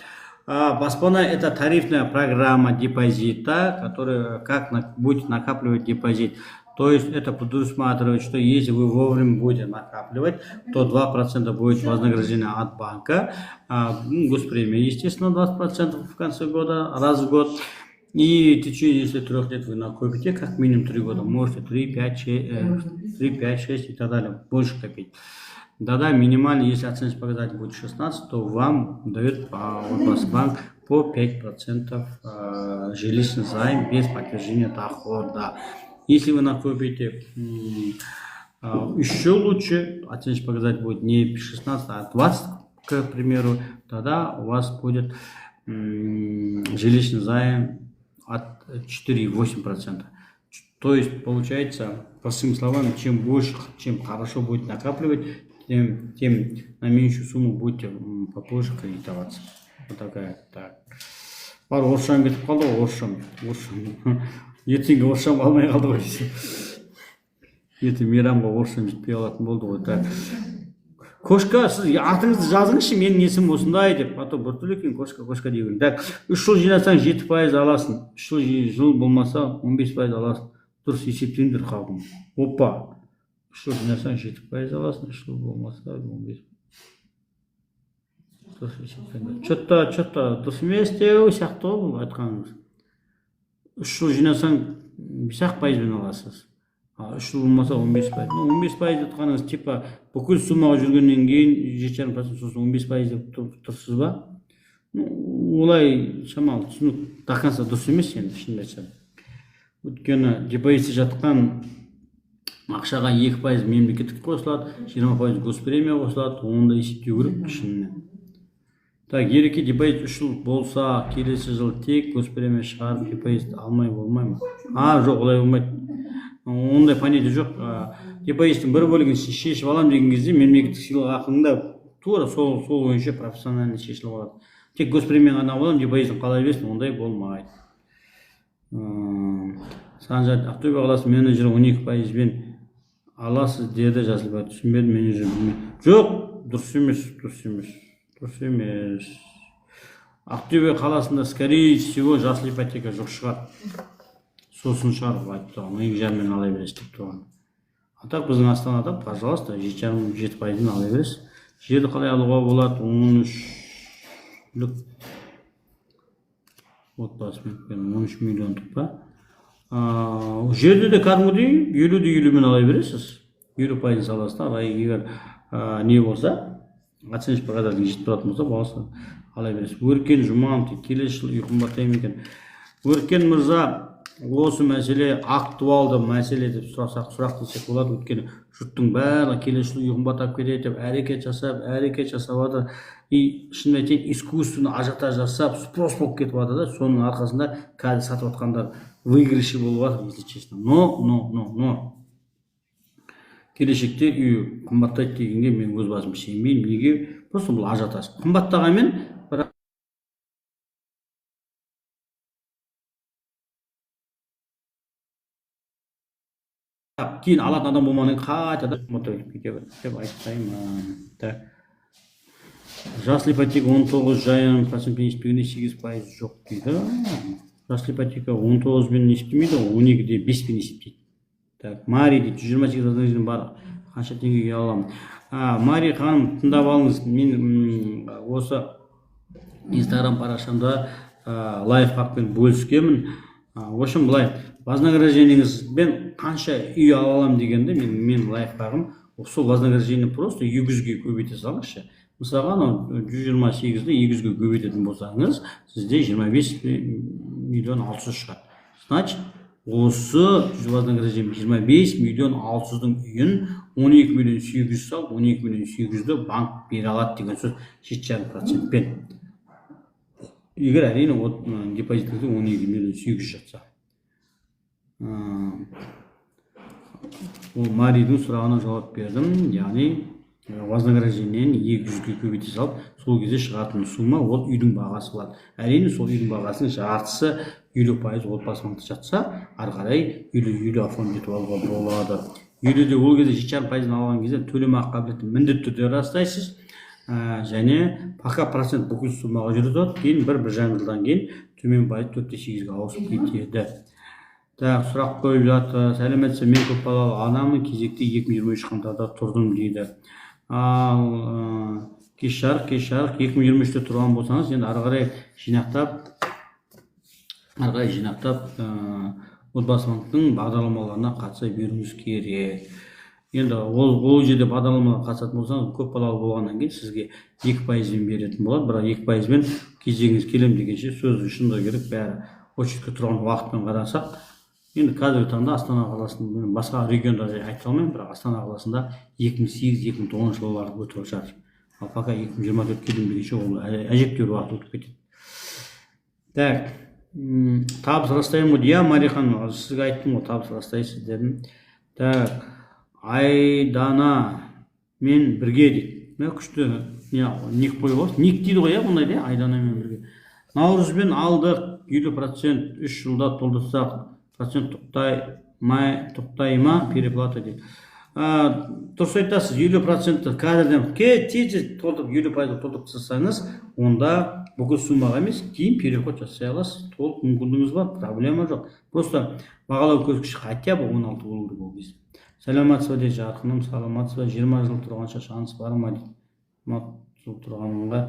A: Баспана — это тарифная программа депозита, которая как будет накапливать депозит. То есть это предусматривает, что если вы вовремя будете накапливать, то 2% будет вознаграждение от банка, ну, госпремия, естественно, 20% в конце года, раз в год. И в течение, если 3 лет вы накопите, как минимум 3 года, можете 3, 5, 3, 5, 6 и так далее, больше копить. Да-да, минимально, если оценочный показатель будет 16, то вам дает Отбасы банк по 5% жилищный займ без подтверждения дохода. Если вы накопите еще лучше, оценочный показатель будет не 16, а 20, к примеру, тогда у вас будет жилищный займ от 4,8%. То есть, получается, простыми словами, чем больше, чем хорошо будет накапливать, тем на меньшую сумму будете попозже кредитоваться. Вот такая. Так. Бар, орысшам кетіп қалды ғой, орысшам. Орысшам. Ертеңгі орысшам алмай қалды ғой десем. Ертең мейрамға орысшам жетпей қалатын болды ғой. Так. Кошка, сіз атыңызды жазыңызшы, менің есімім осындай деп. А то біртүрлі екен, кошка, кошка дей беремін. Так, 3 жыл жинасаң 7% аласың. 3 жыл болмаса 15% аласың. Дұрыс есептеңдер, халқым. Опа. 3 жыл жинасаң 7% аласың, 3 жыл болмаса 15. Дұрыс есептеңдер. Чё-то дұрыс емес деу сияқты ғой бұл айтқаныңыз. 3 жыл жинасаң бес-ақ пайызбен аласыз. А 3 жыл болмаса 15%. Ну, 15% деп тұрғаныңыз, типа, бүкіл суммаға жүргеннен кейін жеті жарым процент, сосын 15% деп тұрсыз ба? Ну, олай шамалы түсінік до конца дұрыс емес енді, шынымды айтсам. Өйткені депозитте жатқан ақшаға 2% мемлекеттік қосылады, 20% госпремия қосылады, оны да есептеу керек шынымен. Так, Ереке, депозит 3 жыл болса, келесі жыл тек госпремия шығарып депозит алмай болмай ма? А, жоқ, олай болмайды. Ондай понятие жоқ. Депозиттің бір бөлігін шешіп аламын деген кезде мемлекеттік сыйлықақының да тура сол бойынша профессионально шешіліп алады. Тек госпремия ғана аламын, депозитім қала берсін, ондай болмайды. Санжар, Ақтөбе қаласы менеджері 12%-бен аласыз деді Жасылбай. Түсінбедім, менеджер білмейді. Жоқ, дұрыс емес, дұрыс емес, дұрыс емес. Ақтөбе қаласында, скорее всего, жасыл ипотека жоқ шығар. Сосын шығар, айтып тұрған, он екі жарыммен ала бересіз деп тұрған. А так біздің Астанада, пожалуйста, жеті жарым, жеті пайызбен ала бересіз. Жерді қалай алуға болады? 13-лік отбасымен, 13 миллиондық па? Жерде де кәдімгідей елу де елумен ала бересіз. 50% саласыз да, ай, егер, не болса, оценочный показатель жетіп тұратын болса, болса ала бересіз. Өркен Жұманов дейді, келесі жылы үй қымбаттай ма екен? Өркен мырза, осы мәселе актуалды мәселе деп сұрасақ, сұрақ десек болады, өйткені жұрттың барлығы келесі жылы үй қымбаттап кетеді деп әрекет жасап, әрекет жасап жатыр. И шынын айтайын, искусственно ажиотаж жасап, спрос болып кетіп жатыр да, соның арқасында қазір сатып жатқандар выигрышы болып жатыр, если честно. Но келешекте үй қымбаттайды дегенге мен өз басым сенбеймін. Неге? Просто бұл ажиотаж. Қымбаттағанмен, бірақ кейін алатын адам болмағаннан кейін қайтадан қымбаттап кете береді деп айтпаймын. Так. Жасыл ипотека он тоғыз жарым процентпен есептегенде 8% жоқ дейді. Жасыл ипотека 19-бен есептемейді ғой, 12,5-пен есептейді. Так, Мари дейді, 128 вознаграждение бар, қанша теңгеге аламын? Мари ханым, тыңдап алыңыз. Мен осы Инстаграм парақшамда лайфхакпен бөліскенмін. В общем, былай, вознаграждениеңізбен қанша үй ала аламын дегенде, мен лайфхагым сол: вознаграждение просто 200-ге көбейте салыңызшы. Мысалға, анау 128-ді 200-ге көбейтетін болсаңыз, сізде 25 миллион 600 шығады. Значит, осы вознаграждение 25 миллион 600-дің үйін 12 миллион 800 салып, 12 миллион 800-ді банк бере алады деген сөз, 7,5 процентпен. Егер, әрине, вот депозитіңізде 12 миллион 800 жатса. Ол Маридің сұрағына жауап бердім, яғни вознаграждениені 200-ге көбейте салып, сол кезде шығатын сумма ол үйдің бағасы болады. Әрине, сол үйдің бағасының жартысы, 50% Отбасы банкте жатса, ары қарай 50-50 оформить етіп алуға болады. 50-де ол кезде 7,5 пайыздан алған кезде төлемақы қабілетін міндетті түрде растайсыз. Және пока процент бүкіл суммаға жүріп тұрады, кейін 1-1,5 жылдан кейін төмен пайыз, 4,8-ге ауысып кетеді. Так, сұрақ қойып жатыр: «Сәлеметсіз, мен көпбалалы анамын, кезекте 2023 қаңтарда тұрдым», – дейді. Ал кеш жарық, кеш жарық. 2023-те тұрған болсаңыз, енді ары қарай жинақтап, Отбасы банктің бағдарламаларына қатыса беруіңіз керек. Енді ол жерде бағдарламаға қатысатын болсаңыз, көпбалалы болғаннан кейін сізге 2 пайызбен беретін болады. Бірақ 2 пайызбен кезегіңіз келем дегенше, сөздің шындығы керек, бәрі очередьке тұрған уақытпен қарасақ, енді қазіргі таңда Астана қаласында, мен басқа регионда айта алмаймын, бірақ Астана қаласында 2008-2009 жылдары өтіп жатыр. Ал пока 2024 келем дегенше, ол әжептәуір уақыт өтіп кетеді. Так, табыс растаймын ғой, иә, Мария ханым, сізге айттым ғой, табыс растайсыз дедім. Так, Айдана мен бірге дейді. Мә, күшті не ник қойып алыпсыз. Ник дейді ғой, иә, бұндайды, иә. Айданамен бірге. Наурызбен алдық, 50%, 3 жылда толтырсақ, процент тоқтай ма, переплата дейді. Дұрыс айтасыз, 50%-ті қазірден тез тез толтырып, 50%-ға толтырып тастасаңыз, онда бүкіл суммаға емес, кейін переход жасай аласыз, толық мүмкіндігіңіз бар, проблема жоқ. Просто бағалау көрсеткіші хотя бы 16 болу керек ол кезде. Саламатсыз ба дейді. Жарқыным, саламатсыз ба? 20 жыл тұрғанша шанс бар ма дейді. 20 жыл тұрғанға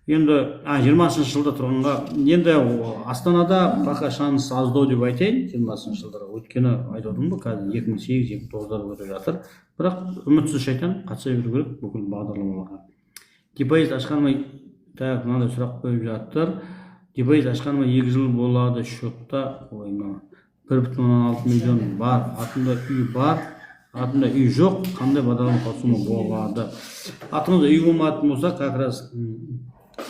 A: енді, 20-жылда тұрғанға енді Астанада пока шанс аздау деп айтайын 20-жылдарға. Өйткені айтып отырмын ғой, қазір 2008, 2009-дар өтіп жатыр. Бірақ үмітсіз шайтан, қатыса беру керек бүкіл бағдарламаларға. Депозит ашқаныма, так, мынандай сұрақ қойып жатыр: «Депозит ашқаныма 2 жыл болады, счетта, ой, мына 1,6 миллион бар, атымда үй бар, атымда үй жоқ, қандай бағдарлама қатысуыма болады?» Атыңызда үй болмайтын болса, как раз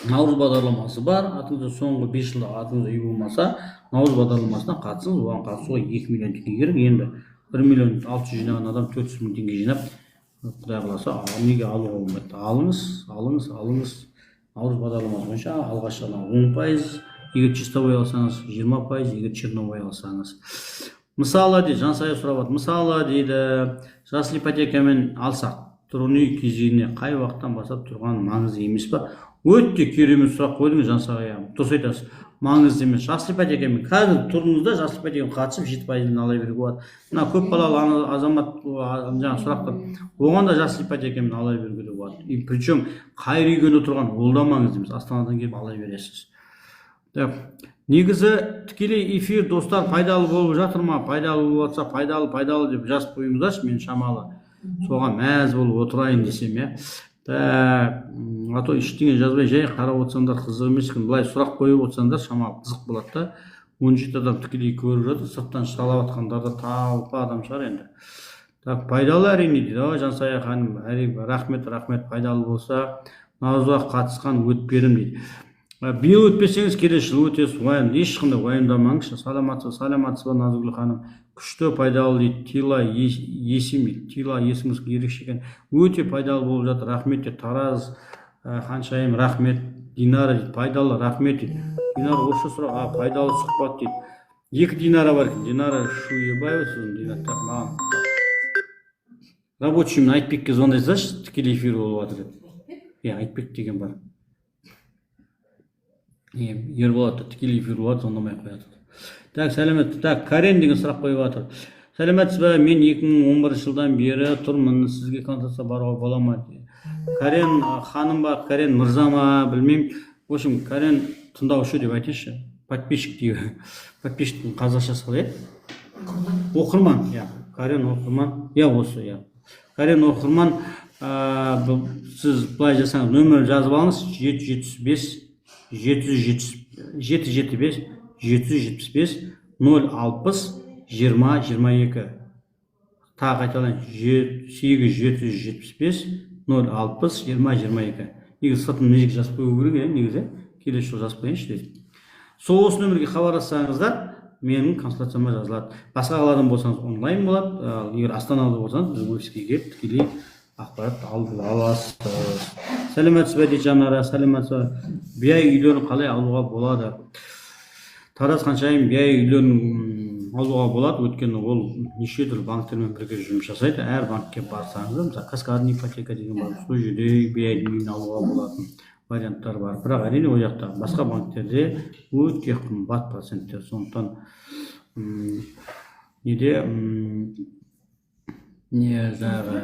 A: Наурыз бағдарламасы бар. Атыңызда соңғы 5 жылда атыңызда үй болмаса, Наурыз бағдарламасына қатысыңыз. Оған қатысуға 2 миллион теңге керек. Енді 1 миллион 600 жинаған адам 400 мың теңге жинап, құдай қаласа, неге алуға болмайды? Алыңыз, алыңыз, алыңыз. Наурыз бағдарламасы бойынша алғашқы 10%, егер чистовой алсаңыз, 20%, егер черновой алсаңыз. Мысалы дейді, Жансая сұрап жатыр. Мысалы дейді, жасыл ипотекамен алсақ, тұрғын үй кезегіне қай уақыттан бастап тұрған маңызды емес па? Өте керемет сұрақ қойдыңыз, Жансая. Дұрыс айтасыз, маңызды емес. Жасыл ипотекамен қазір тұрдыңыз да, жасыл ипотекамен қатысып, 7 пайызын ала беруге болады. Мына көпбалалы ана азамат жаңағы сұрақты, оған да жасыл ипотекамен ала беруге де болады. И причем қай регионда тұрған, ол да маңызды емес, Астанадан келіп ала бересіз. Так, негізі тікелей эфир, достар, пайдалы болып жатыр ма? Пайдалы болып жатса, «пайдалы, пайдалы» деп жазып қойыңыздаршы, мен шамалы соған мәз болып отырайын десем, иә. Так, а то ештеңе жазбай жай қарап отырсаңдар, қызық емес екен. Былай сұрақ қойып отырсаңдар, шамалы қызық болады да. 17 адам тікелей көріп жатыр, сырттан шалап жатқандар да толпа адам шығар енді. Так, «пайдалы, әрине» дейді. Ой, Жансая ханым, әрине, рахмет, рахмет. Пайдалы болса. «Наурызға қатысқан өтпедім», – дейді. Биыл өтпесеңіз, келесі жылы өтесіз, уайым, ешқандай уайымдамаңызшы. Саламатсыз, саламатсыз ба, Назгүл ханым? Күшті, пайдалы дейді. Тила Есім дейді. Тила, есіміңіз ерекше екен. Өте пайдалы болып жатыр, рахмет дейді. Тараз Ханшайым, рахмет. Динара дейді, «пайдалы, рахмет» дейді. Динара, орысша сұрақ, «пайдалы сұхбат» дейді. Екі Динара бар екен: Динара Шуебаева, сосын Динара. Так, маған рабочиймен Айтбекке звондай салшы, тікелей эфир болып жатыр деп. Иә, Айтбек деген бар. Ерболат тікелей эфир болады, звондамай ақ қояды. Так, сәлемет. Так, Карен деген сұрақ қойып жатыр. Сәлеметсіз бе? Мен 2011 жылдан бері тұрмын. Сізге консультация баруға бола ма? Карен ханым ба, Карен мырза ма, білмеймін. В общем, Карен тыңдаушы деп айтайыншы. Подписчик дейік. Подписчиктің қазақшасы қалай еді? Оқырман, иә. Карен оқырман. Иә, осы, иә. Карен оқырман, сіз былай жасаңыз, нөмірін жазып алыңыз: 775 770 775 775 060 20 22. Тағы қайталайын: 8 775 060 20 22. Негізі сыртын мына жерге жазып қою керек, иә, негізі келесі жолы жазып қояйыншы деп. Сол осы нөмірге хабарлассаңыздар, менің консультацияма жазылады. Басқа қаладан болсаңыз, онлайн болады, ал егер Астанада болсаңыз, біздің офиске келіп, тікелей ақпарат алып аласыз. Сәлеметсіз бе дейді Жанара. Сәлеметсіз бе? БИ үйлерін қалай алуға болады? Тараз, Ханшайым БИ үйлерін алуға болады, өйткені ол неше түрлі банктермен бірге жұмыс жасайды. Әр банкке барсаңыз, мысалы, «Каскадный ипотека» деген бар, сол жерде БИ үйін алуға болатын варианттар бар. Бірақ, әрине, ол жақта, басқа банктерде өте қымбат проценттер. Сондықтан неде не жаңағы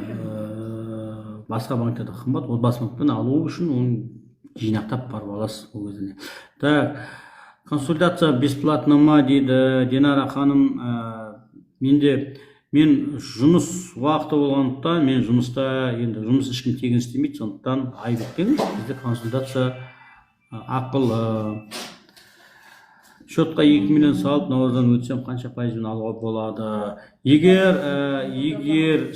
A: басқа банктерде қымбат. Отбасы банкпен алу үшін оны жинақтап барып аласыз ол кезде. Так, консультация бесплатно ма дейді Динара ханым. Менде мен жұмыс уақыты болғандықтан, мен жұмыста, енді жұмыс ешкім тегін істемейді, сондықтан айып етпеңіз, бізде консультация ақылы. Счетқа 2 миллион салып, наурыздан өтсем, қанша пайызбен алуға болады? Егер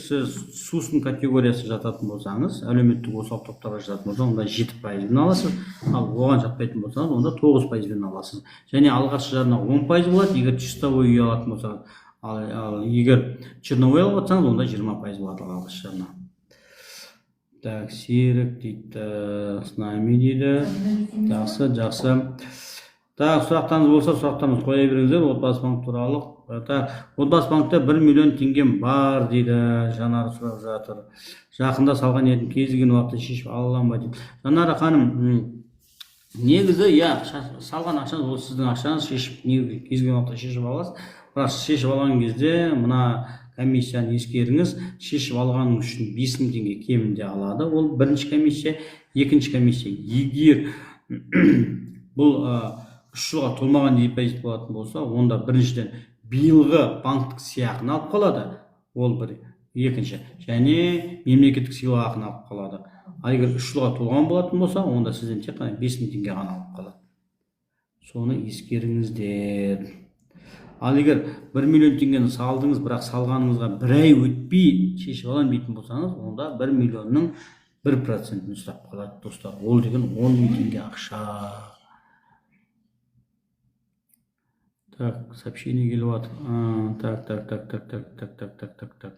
A: сіз СУСН категориясы жататын болсаңыз, әлеуметтік осал топтарға жататын болсаңыз, онда 7 пайызбен аласыз. Ал оған жатпайтын болсаңыз, онда 9 пайызбен аласыз. Және алғашқы жарна 10% болады, егер чистовой үй алатын болсаңыз. Ал егер черновой алып жатсаңыз, онда 20% болады алғашқы жарна. Так, Серік дейді, с нами дейді. Жақсы, жақсы. Так, сұрақтарыңыз болса, сұрақтарыңызды қоя беріңіздер Отбасы банк туралы. Так, Отбасы банкте 1 миллион теңгем бар дейді, Жанар сұрап жатыр. Жақында салған едім, кез келген уақытта шешіп ала аламын ба дейді. Жанара ханым, негізі иә, салған ақшаңыз ол сіздің ақшаңыз, шешіп, кез келген уақытта шешіп аласыз. Бірақ шешіп алған кезде мына комиссияны ескеріңіз: шешіп алғаның үшін 5000 теңге кемінде алады. Ол бірінші комиссия. Екінші комиссия: егер бұл 3 жылға толмаған депозит болатын болса, онда біріншіден биылғы банктік сыйақыны алып қалады, ол бір, екінші және мемлекеттік сыйақыны алып қалады. Ал егер 3 жылға толған болатын болса, онда сізден тек қана 5000 теңге ғана алып қалады. Соны ескеріңіздер. Ал егер 1 миллион теңгені салдыңыз, бірақ салғаныңызға бір ай өтпей шешіп аламын дейтін болсаңыз, онда 1 миллионның 1%-ін ұстап қалады, достар. Ол деген 10 000 теңге ақша. Так, сообщение келіп жатыр. Так, так, так, так, так, так, так, так, так, так.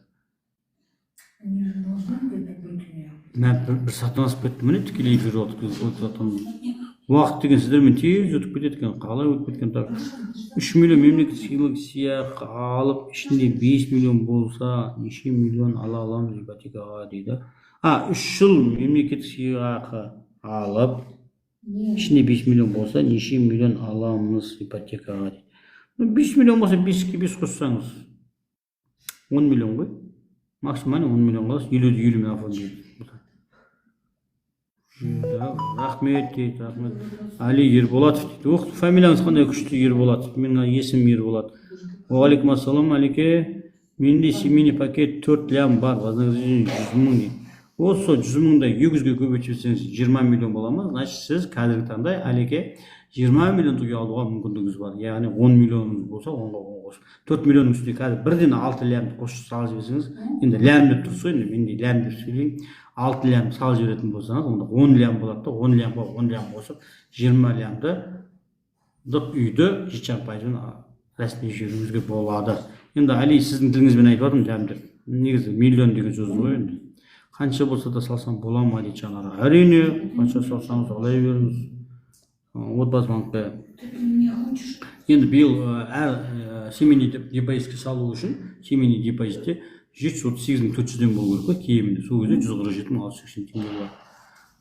C: Они же должны где-то быть у нее.
A: Мә, бір сағаттан асып кетті. Міне, тікелей эфир өтіп жатырмыз. Уақыт деген сіздермен тез өтіп кетеді екен, қалай өтіп кеткен. Так, 3 миллион мемлекет сыйлық сыйақы алып, ішінде 5 миллион болса, неше миллион ала аламыз ипотекаға дейді. А, 3 жыл мемлекеттік сыйақы алып, ішінде 5 миллион болса, неше миллион аламыз ипотекаға дейді. Ну, 5 миллион болса, беске бес қоссаңыз, 10 миллион ғой. Максимально 10 миллион аласыз, 50-ді 50-мен оформить. Да, рахмет дейді, рахмет. Али Ерболатов дейді. Ох, фамилияңыз қандай күшті, Ерболатов. Менің есімім Ерболат. Уағалейкум ассалам, Алике. Менде семейный пакет, 4 лям бар, вознаграждение 100 000 дейді. Осы 100 мыңды 200-ге көбейтіп жіберсеңіз, 20 миллион бола ма? Значит, сіз қазіргі таңда, Алеке, 20 миллиондық үй алуға мүмкіндігіңіз бар. Яғни 10 миллионыңыз болса, 10-ға 10 қосып, 4 миллионның үстіне қазір бірден 6 лямды қосып салып жіберсеңіз, енді лям деп тұрсыз ғой, енді мен де лям деп сөйлеймін, 6 лям салып жіберетін болсаңыз, онда 10 лям болады да, 10 лямға 10 лям қосып, 20 лямды үйді 7,5 пайызбен рәсімдеп жіберуіңізге болады. Енді, Али, сіздің тіліңізбен айтып жатырмын лям деп, негізі миллион деген сөз ғой енді. Қанша болса да салсам бола ма дейді Жанара. Әрине, қанша салсаңыз, ала беріңіз. Отбасы банкте
C: Ты меня хочешь?
A: енді биыл әр семейный депозитке салу үшін семейный депозитте 738 400-ден болу керек қой кемінде. Сол кезде 147 680 теңге болады.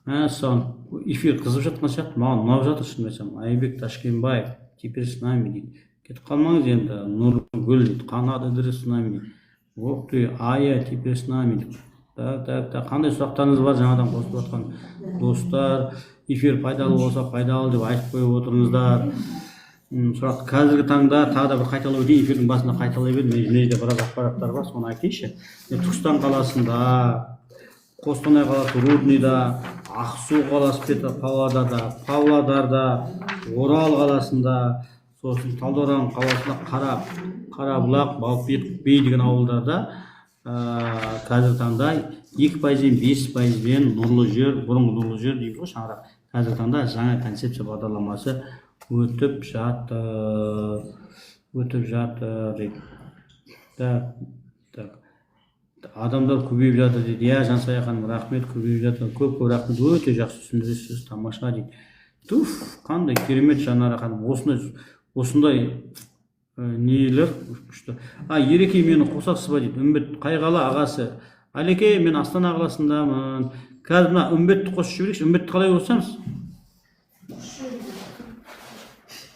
A: Мәссаған, эфир қызып жатқан сияқты, маған ұнап жатыр, шынымды айтсам. Айбек Ташкенбаев теперь с нами дейді. Кетіп қалмаңыз енді. Нұргүл дейді, Қанат Ыдырыс с нами дейді. Ох ты, Ая теперь с нами дейді. Так, так, так, қандай сұрақтарыңыз бар, жаңадан қосылып жатқан достар? Эфир пайдалы болса, пайдалы деп айтып қойып отырыңыздар. Сұрақ қазіргі таңда, тағы да бір қайталап өтейін, эфирдің басында қайталай бердім, мына жерде біраз ақпараттар бар, соны айтайыншы. Мен Түркістан қаласында, Қостанай қаласы Рудныйда, Ақсу қаласы, Павлодарда, Орал қаласында, сосын Талдықорған қаласында, Қарабұлақ, Балпиқ би деген ауылдарда қазіргі таңда 2 пайызбен, 5 пайызбен нұрлы жер, бұрынғы нұрлы жер дейміз ғой, шаңырақ, қазіргі таңда жаңа концепция бағдарламасы өтіп жатыр, өтіп жатыр дейді. Так, так, адамдар көбейіп жатыр дейді. Иә, Жансая ханым, рахмет, көбейіп жатыр, көп көп рахмет, өте жақсы түсіндіресіз, тамаша дейді. Туф, қандай керемет, Жанара ханым, осындай нелер күшті. А, Ереке, мені қосасыз ба дейді. Үмбет қай қала ағасы? Алеке, мен Астана қаласындамын. Қазір мына Үмбетті қосып жіберейікші. Үмбетті қалай қосамыз?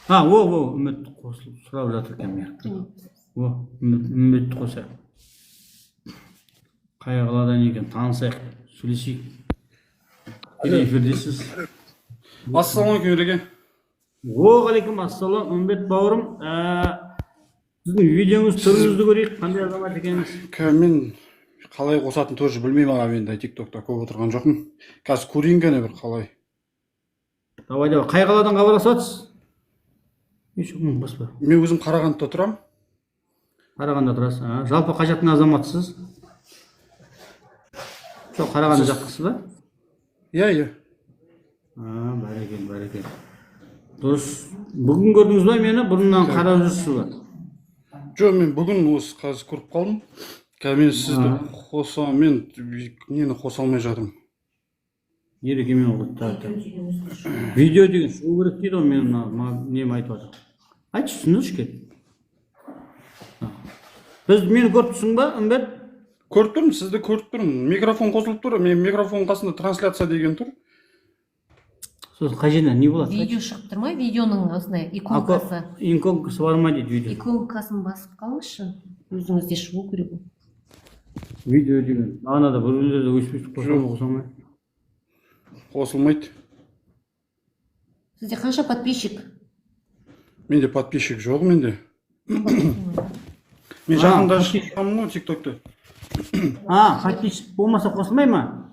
A: А, о, о, Үміт қосылып сұрап жатыр екен мына. О, Үмітті қосайық. Қай қаладан екен, танысайық, сөйлесейік. Тікелей эфирдесіз.
E: Ассалаумағалейкум, Ереке.
A: Уағалейкум ассалам, Үмбет бауырым. Сіздің видеоңыз, түріңізді көрейік, қандай азамат екенсіз?
E: Мен қалай қосатынын тоже білмеймін, аға. Мен де Тик Токта көп отырған жоқпын. Қазір көрейін кәне бір қалай.
A: Давай, давай, қай қаладан хабарласып жатсыз? Еш, баспа.
E: Мен өзім Қарағандыда тұрамын.
A: Қарағандыда тұрасыз. А, жалпы қай жақтың азаматысыз? Жоқ, Қарағанды жақтысыз ба?
E: Иә.
A: А, бәрекелді, бәрекелді, дұрыс. Бүгін көрдіңіз ба мені, бұрыннан қарап жүрсіз ба?
E: Жоқ, мен бүгін осы қазір көріп қалдым. Қазір мен сізді қоса, мен нені қоса алмай жатырмын.
A: Ерекемен ғой. Так, так, видео деген шығу керек дейді ғой. Мен мына нем айтып жатыр, айтшы, түсіндірші, кел. Біз, мені көріп тұрсың ба, Үмбет?
E: Көріп тұрмын, сізді көріп тұрмын. Микрофон қосылып тұр. Мен микрофон қасында трансляция деген тұр.
A: Сосын қай жерден не болады?
F: Видео шығып тұр ма, видеоның осындай иконкасы?
A: Иконкасы бар ма дейді, видео.
F: Иконкасын басып қалыңызшы, өзіңізде шығу керек ол.
A: Видео деген анада біреулер де өйстіп өйстіп қоса ма, қоса алмай.
E: Қосылмайды.
F: Сізде қанша подписчик?
E: Менде подписчик жоқ менде. Мен
A: А,
E: жақында
A: подписчик.
E: шыққанмын ғой Тик Токта.
A: А, подписчик болмаса, қосылмай ма?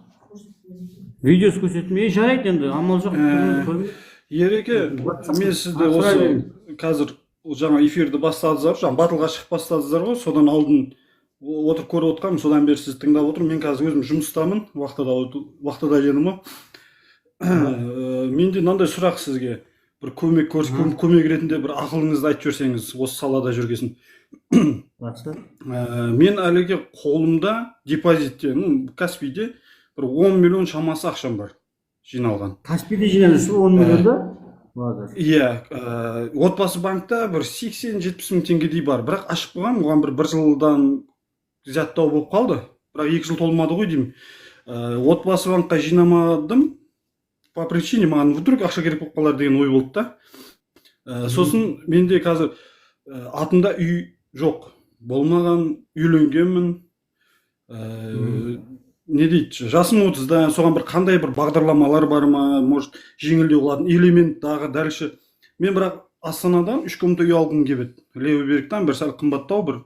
A: Видеосы көрсетілмей. Е, жарайды енді, амал жоқ, түріңізді көрмей.
E: Ереке, мен сізді
A: Сұрай
E: осы
A: беріңіз.
E: қазір жаңа эфирді бастадыңыздар, жаңа батылға шығып бастадыңыздар ғой, содан алдын отырып көріп отқанмын, содан бері сізді тыңдап отырмын. Мен қазір өзім жұмыстамын, вахтада, вахтада едім ғой. Менде мынандай сұрақ сізге, бір көмек көмек ретінде бір ақылыңызды айтып жіберсеңіз осы салада жүргесін.
A: Жақсы.
E: Мен әліге қолымда депозитте, ну, Каспийде бір 10 миллион шамасы ақшам бар жиналған.
A: Каспийде жинап жүрсіз ба 10 миллионды? Молодец.
E: Иә, Отбасы банкта бір 80-70 мың теңгедей бар, бірақ ашып қойғанмын оған бір жылдан зияттау болып қалды, бірақ 2 жыл толмады ғой деймін. Отбасы банкқа жинамадым по причине маған вдруг ақша керек болып қалар деген ой болды да. Сосын менде қазір атымда үй жоқ болмаған, үйленгенмін. Не дейді, жасым 30-да, соған бір қандай бір бағдарламалар бар ма, может, жеңілдеу қылатын, или мен тағы дальше, мен бірақ Астанадан үш комната үй алғым келіп еді, левый берегтан бір сәл қымбаттау бір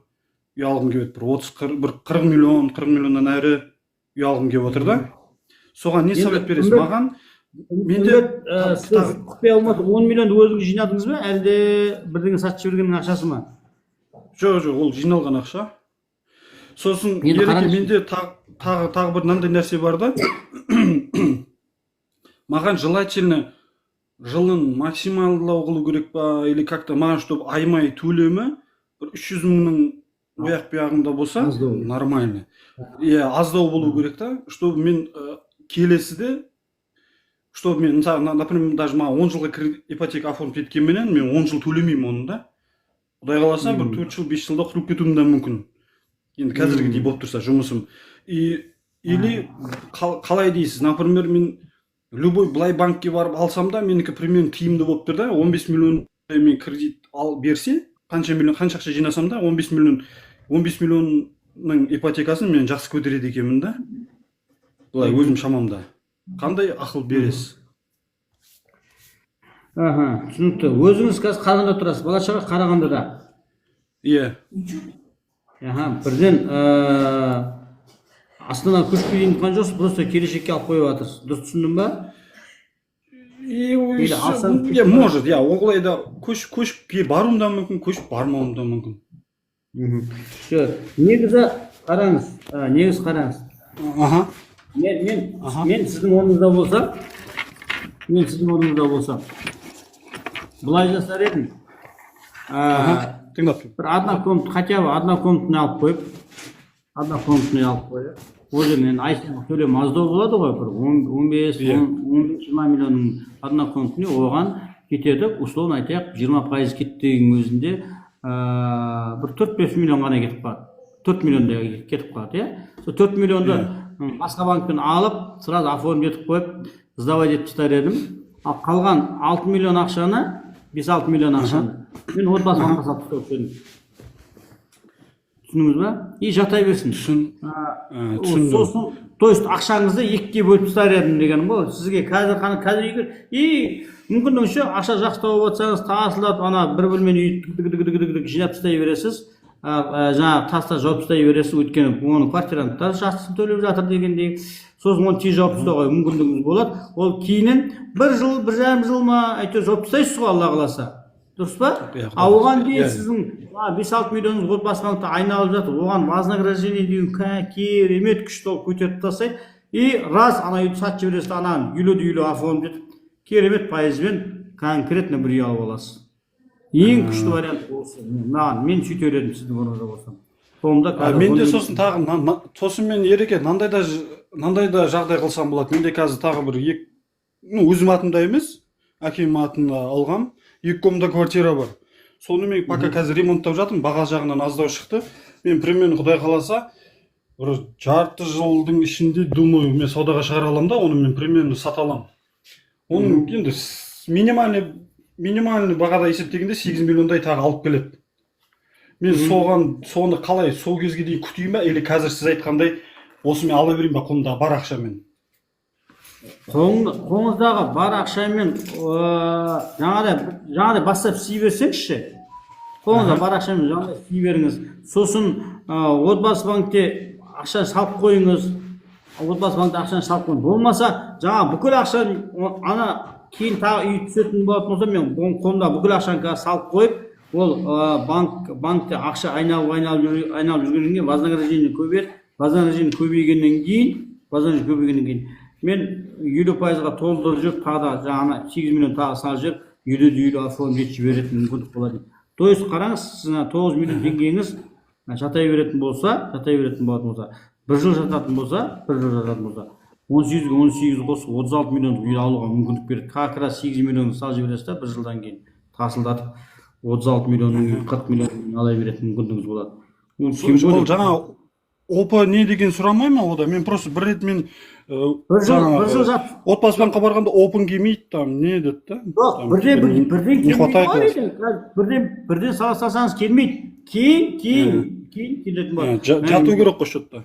E: үй алғым келіп еді, бір 30, бір 40 миллион, 40 миллионнан әрі үй алғым келіп отыр да. Соған не
A: Енді
E: совет бересіз маған? Менде
A: Үмбет, сіз құпия болмаса, 10 миллионды өзіңіз жинадыңыз ба, әлде бірдеңе сатып жібергеннің ақшасы ма?
E: Жоқ, ол жиналған ақша. Сосын
A: Енді
E: Ереке,
A: қараңызшы.
E: менде тағы бір мынандай нәрсе бар да. Маған желательно жылын максималдау қылу керек па, или как то маған, чтобы аймай төлемі бір 300 мыңның ояқ бұяғында болса,
A: Аздау.
E: нормально, иә, аздау болу керек та, чтобы мен келесіде, чтобы мен мысалы, например, даже маған 10 жылға ипотека оформить еткенменен, мен 10 жыл төлемеймін оны да. Құдай қаласа, бір 4 жыл, 5 жылда құрып кетуім де мүмкін енді, қазіргідей болып тұрса жұмысым. И или қалай дейсіз, например, мен Любой былай банкке барып алсам да, менікі примерно тиімді болып тұр да. 15 миллион мен кредит ал берсе, қанша миллион, қанша ақша жинасам да, 15 миллион, 15 миллионның ипотекасын мен жақсы көтереді екенмін да. Былай өзім шамамда. Қандай ақыл бересіз?
A: Аха, түсінікті. Өзіңіз қазір Қарағандыда тұрасыз, бала шаға Қарағандыда?
E: Иә.
A: Аха, бірден Астанаға көшіп кетейін деп жоқсыз, просто келешекке алып қойып жатырсыз, дұрыс түсіндім ба? Или алсаң.
E: Иә, может, иә, олай да көшіп баруым да мүмкін, көшіп бармауым да мүмкін.
A: Жоқ, негізі қараңыз, негізі қараңыз. Мен мен сіздің орныңызда болсам, мен сіздің орныңызда болсам, былай жасар едім.
E: Тыңдап тұрмын.
A: Бір однокомнат, хотя бы однокомнатный алып қойып, однокомнатный алып қойып, ол жерден ай сайын төлем аздау болады ғой, бір 15, 15-20 миллионның однокомнатный оған кетеді, условно айтайық, 20% кетті дегеннің өзінде бір 4-5 миллион ғана кетіп қалады, 4 миллиондай кетіп қалады, иә. Сол 4 миллионды басқа банкпен алып, сразу оформить етіп қойып, сдавать етіп тастар едім. Ал қалған 6 миллион ақшаны, 5-6 миллион ақшаны мен Отбасы банкқа салып тастаушы едім, түсіндіңіз ба? И жата берсін.
E: Түсіндім.
A: Сосын, то есть, ақшаңызды екіге бөліп тастар едім дегенім ғой сізге. Қазір қана, қазір егер и мүмкіндігінше ақша жақсы тауып жатсаңыз, тасылдап ана бір бөлмені, үй дік дік дік дік дік жинап тастай бересіз, жаңағы тастар жауып тастай бересіз, өйткені оның квартиранттар жақсысын төлеп жатыр дегендей. Сосын оны тез жауып тастауға мүмкіндігіңіз болады. Ол кейіннен бір жыл, 1,5 жыл ма, әйтеуір жауып тастайсыз ғой, Алла қаласа, дұрыс па?
E: Иә.
A: А оған дейін
E: Иә.
A: сіздің 5-6 миллионыңыз Отбасы банкта айналып жатыр, оған вознаграждение деген керемет күшті болып көтеріп тастайды. И раз ана үйді сатып жібересіз, ананы үйлі үйлі оформить етіп, керемет пайызбен конкретно бір үй алып аласыз. Ең күшті вариант осы маған. Мен сөйтер едім сіздің орныңызда болсам. Қолымда
E: А,
A: қазір
E: менде
A: 10
E: сосын тағы сосын мен, Ереке, мынандай да жағдай қылсам болады. Менде қазір тағы бір екі, ну, өзім атымда емес, әкем атына алғам екі комната квартира бар. Соны мен пока қазір ремонттап жатырмын, баға жағынан аздау шықты. Мен примерно, құдай қаласа, бір жарты жылдың ішінде, думаю, мен саудаға шығара аламын да, оны мен примерно сата аламын. Оның енді минимальный бағада есептегенде 8 миллиондай тағы алып келеді. Мен соған, соны қалай, сол кезге дейін күтейін ба или қазір сіз айтқандай осы мен ала берейін ба қолымдағы бар ақшамен?
A: Қолыңыздағы бар ақшамен жаңағыдай бастап істей берсеңізші, қолыңызда бар ақшамен жаңағыдай істей беріңіз. Сосын Отбасы банкте ақша салып қойыңыз, Отбасы банкте ақшаны салып қойыңыз. Болмаса жаңа бүкіл ақшаны ана кейін тағы үй түсетін болатын болса, мен қолымдағы бүкіл ақшаны қазір салып қойып, ол банкте ақша айналып жүргеннен кейін вознаграждение көбейеді. Вознаграждение көбейгеннен кейін мен 50%-ға толтырып жүріп, тағы да жаңағы 8 миллион тағы салып жіберіп, үйлі үйлі оформить етіп жіберетін мүмкіндік болады. То есть, қараңыз, сіздің 9 миллион теңгеңіз жата беретін болатын болса, бір жыл жататын болса, 18-ге 18 қосып, 36 миллиондық үй алуға мүмкіндік береді. Как раз 8 миллион салып жібересіз да, бір жылдан кейін тасылдатып 36 миллионның үйін, 40 миллион ала беретін мүмкіндігіңіз болады. Ол тем
E: Ол
A: более
E: жаңа ОП не деген сұрамай ма ода? Мен просто бір рет мен
A: бір жыл
E: жаңағы
A: бір жыл жат
E: Отбасы банкқа барғанда опың келмейді там не деді да.
A: Жоқ,
E: Там
A: бірден бірден
E: не
A: келмейді
E: хватает
A: ғой
E: у вас.
A: әрине. Қазір бірден сала салсаңыз, келмейді. Кейін келетін болады.
E: Жату керек қой счетта.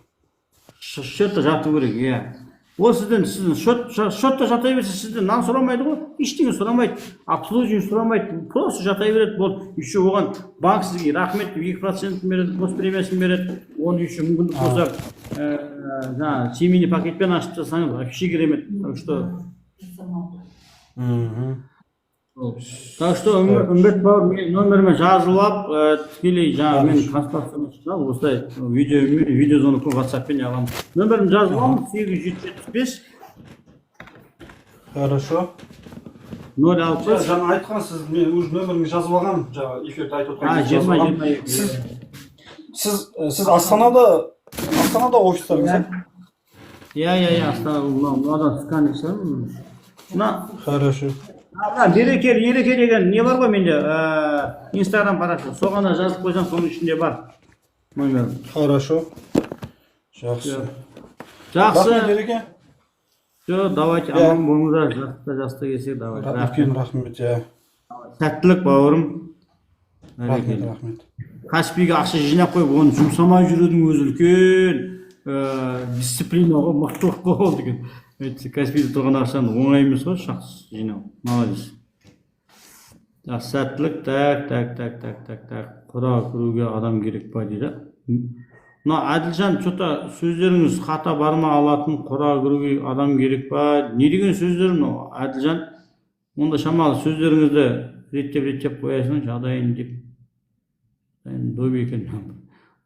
A: Счетта жату керек, иә. Ол сіздің счетта жата берсе, сізден нан сұрамайды ғой, ештеңе сұрамайды, обслуживание сұрамайды, просто жата береді, болды. Еще оған банк сізге рахмет деп 2%-ін береді, госпремиясын береді. Оны еще мүмкіндік болса, жаңағы семейный пакетпен ашып тастасаңыз, вообще керемет. Так что Так что, Үмбет бауыр, мен номеріме жазылып алып, тікелей жаңағы мен консультацияны шығамын, осылай видеозвонокпен, ватсаппен не аламын. Нөмірімді жазып алыңыз: 875
E: Хорошо.
A: 060.
E: Жаңа айтқансыз, мен уже нөміріңізді жазып алғанмын, жаңа эфирде айтып отырған
A: А,
E: кезде жазып
A: 20
E: алғанмын.
A: 22.
E: Сіз Астанада офистарыңыз, иә?
A: Иә, Астана, мынадан сканер шығар. Мына
E: Хорошо.
A: мына Береке, Ереке деген не бар ғой менде, Инстаграм парақша, соған да жазып қойсаң, соның ішінде бар номерім.
E: Хорошо. Жақсы.
A: Жақсы.
E: Рахмет, Ереке.
A: Все, давайте,
E: Иә.
A: Аман болыңыздар, жақсы жақсы келсек, давай.
E: Үлкен рахмет, иә.
A: Сәттілік, бауырым.
E: Рахмет.
A: Бәрекелді.
E: Рахмет.
A: Каспийге ақша жинап қойып, оны жұмсамай жүрудің өзі үлкен дисциплина ғой, мықтылық қой ол деген. Әйтпесе Каспийде тұрған ақшаны оңай емес қой шақсыз жинау. Молодец, жақсы, сәттілік. Так, так, так, так, так, так. Құда көруге адам керек па дейді мына Әділжан. Че-то сөздеріңіз қата бар ма? Алатын құда кіруге адам керек па, не деген сөздер мынау, Әділжан? Онда шамалы сөздеріңізді реттеп реттеп қоясың. Жағдайын деп, жағдайым доп екен,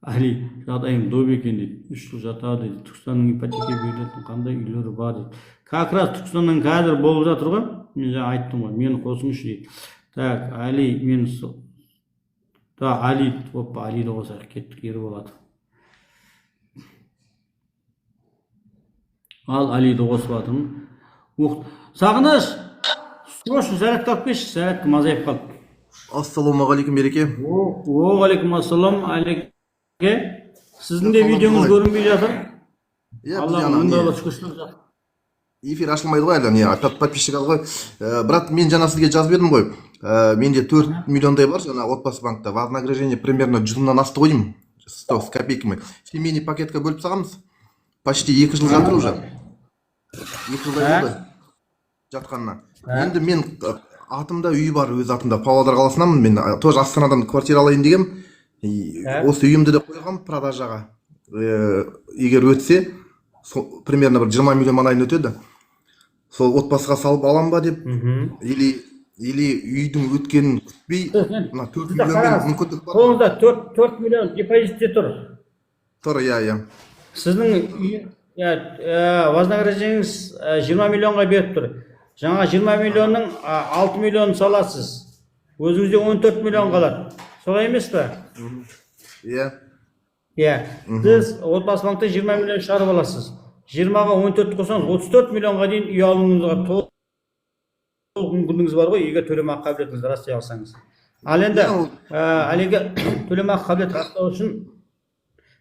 A: Али, жағдайым доп екен дейді, 3 жыл жатады дейді. Түркістанның ипотека берілетін қандай үйлері бар дейді. Как раз Түркістаннан қазір болып жатыр ғой, мен жаңа айттым ғой. Мені қосыңызшы дейді. Так, Али, мен да, Али, опа, Алиді қосайық. Кеттік, Ерболат. Ал, Алиді қосып жатырмын. Ух, Сағыныш, срочно зарядка алып келші, зарядка азайып қалды.
G: Ассалаумағалейкум, Береке.
A: Уағалейкум ассалам, Әлеке. Сіздің де
G: Қалыңыз
A: видеоңыз
G: қалай?
A: көрінбей жатыр.
G: Иә, бізде
A: Аллаға
G: ана
A: мың
G: не,
A: да шүкіршілік.
G: Эфир ашылмайды ғой әлі, не, подписчик аз ғой. Брат, мен жаңа сізге жазып едім ғой. Менде 4 миллиондай бар жаңа Отбасы банкта. Вознаграждение примерно 100 мыңнан асты ғой деймін. 100 с копейками. Семейный пакетке бөліп тастағанбыз. Почти 2 жыл жатыр уже. 2 жылдай болды жатқанына. Енді мен атымда үй бар, өз атымда. Павлодар қаласынанмын мен. Тоже Астанадан квартира алайын дегем. И осы үйімді де қойғам продажаға. Егер өтсе, примерно бір 20 миллион маңайын өтеді. Сол отбасыға салып алам ба деп или үйдің өткенін күтпей, мына 4
A: Сізде
G: миллионмен
A: қараңыз,
G: мүмкіндік бар ма?
A: Қолыңызда 4 миллион депозитте тұр.
G: Тұр, иә.
A: Сіздің үй, иә, вознаграждениеңіз 20 миллионға беріп тұр. Жаңа 20 миллионның 6 миллионын саласыз. Өзіңізде 14 миллион қалады. Солай емес пе?
G: Иә.
A: Иә. Сіз Отбасы банктен 20 миллион шығарып аласыз. 20-ға 14 қосаңыз, 34 миллионға дейін үй алуыңызға толық мүмкіндігіңіз бар ғой, егер төлемақы қабілетіңізді растай алсаңыз. Ал енді
G: Иә, ол-
A: әлгі төлемақы қабілет растау үшін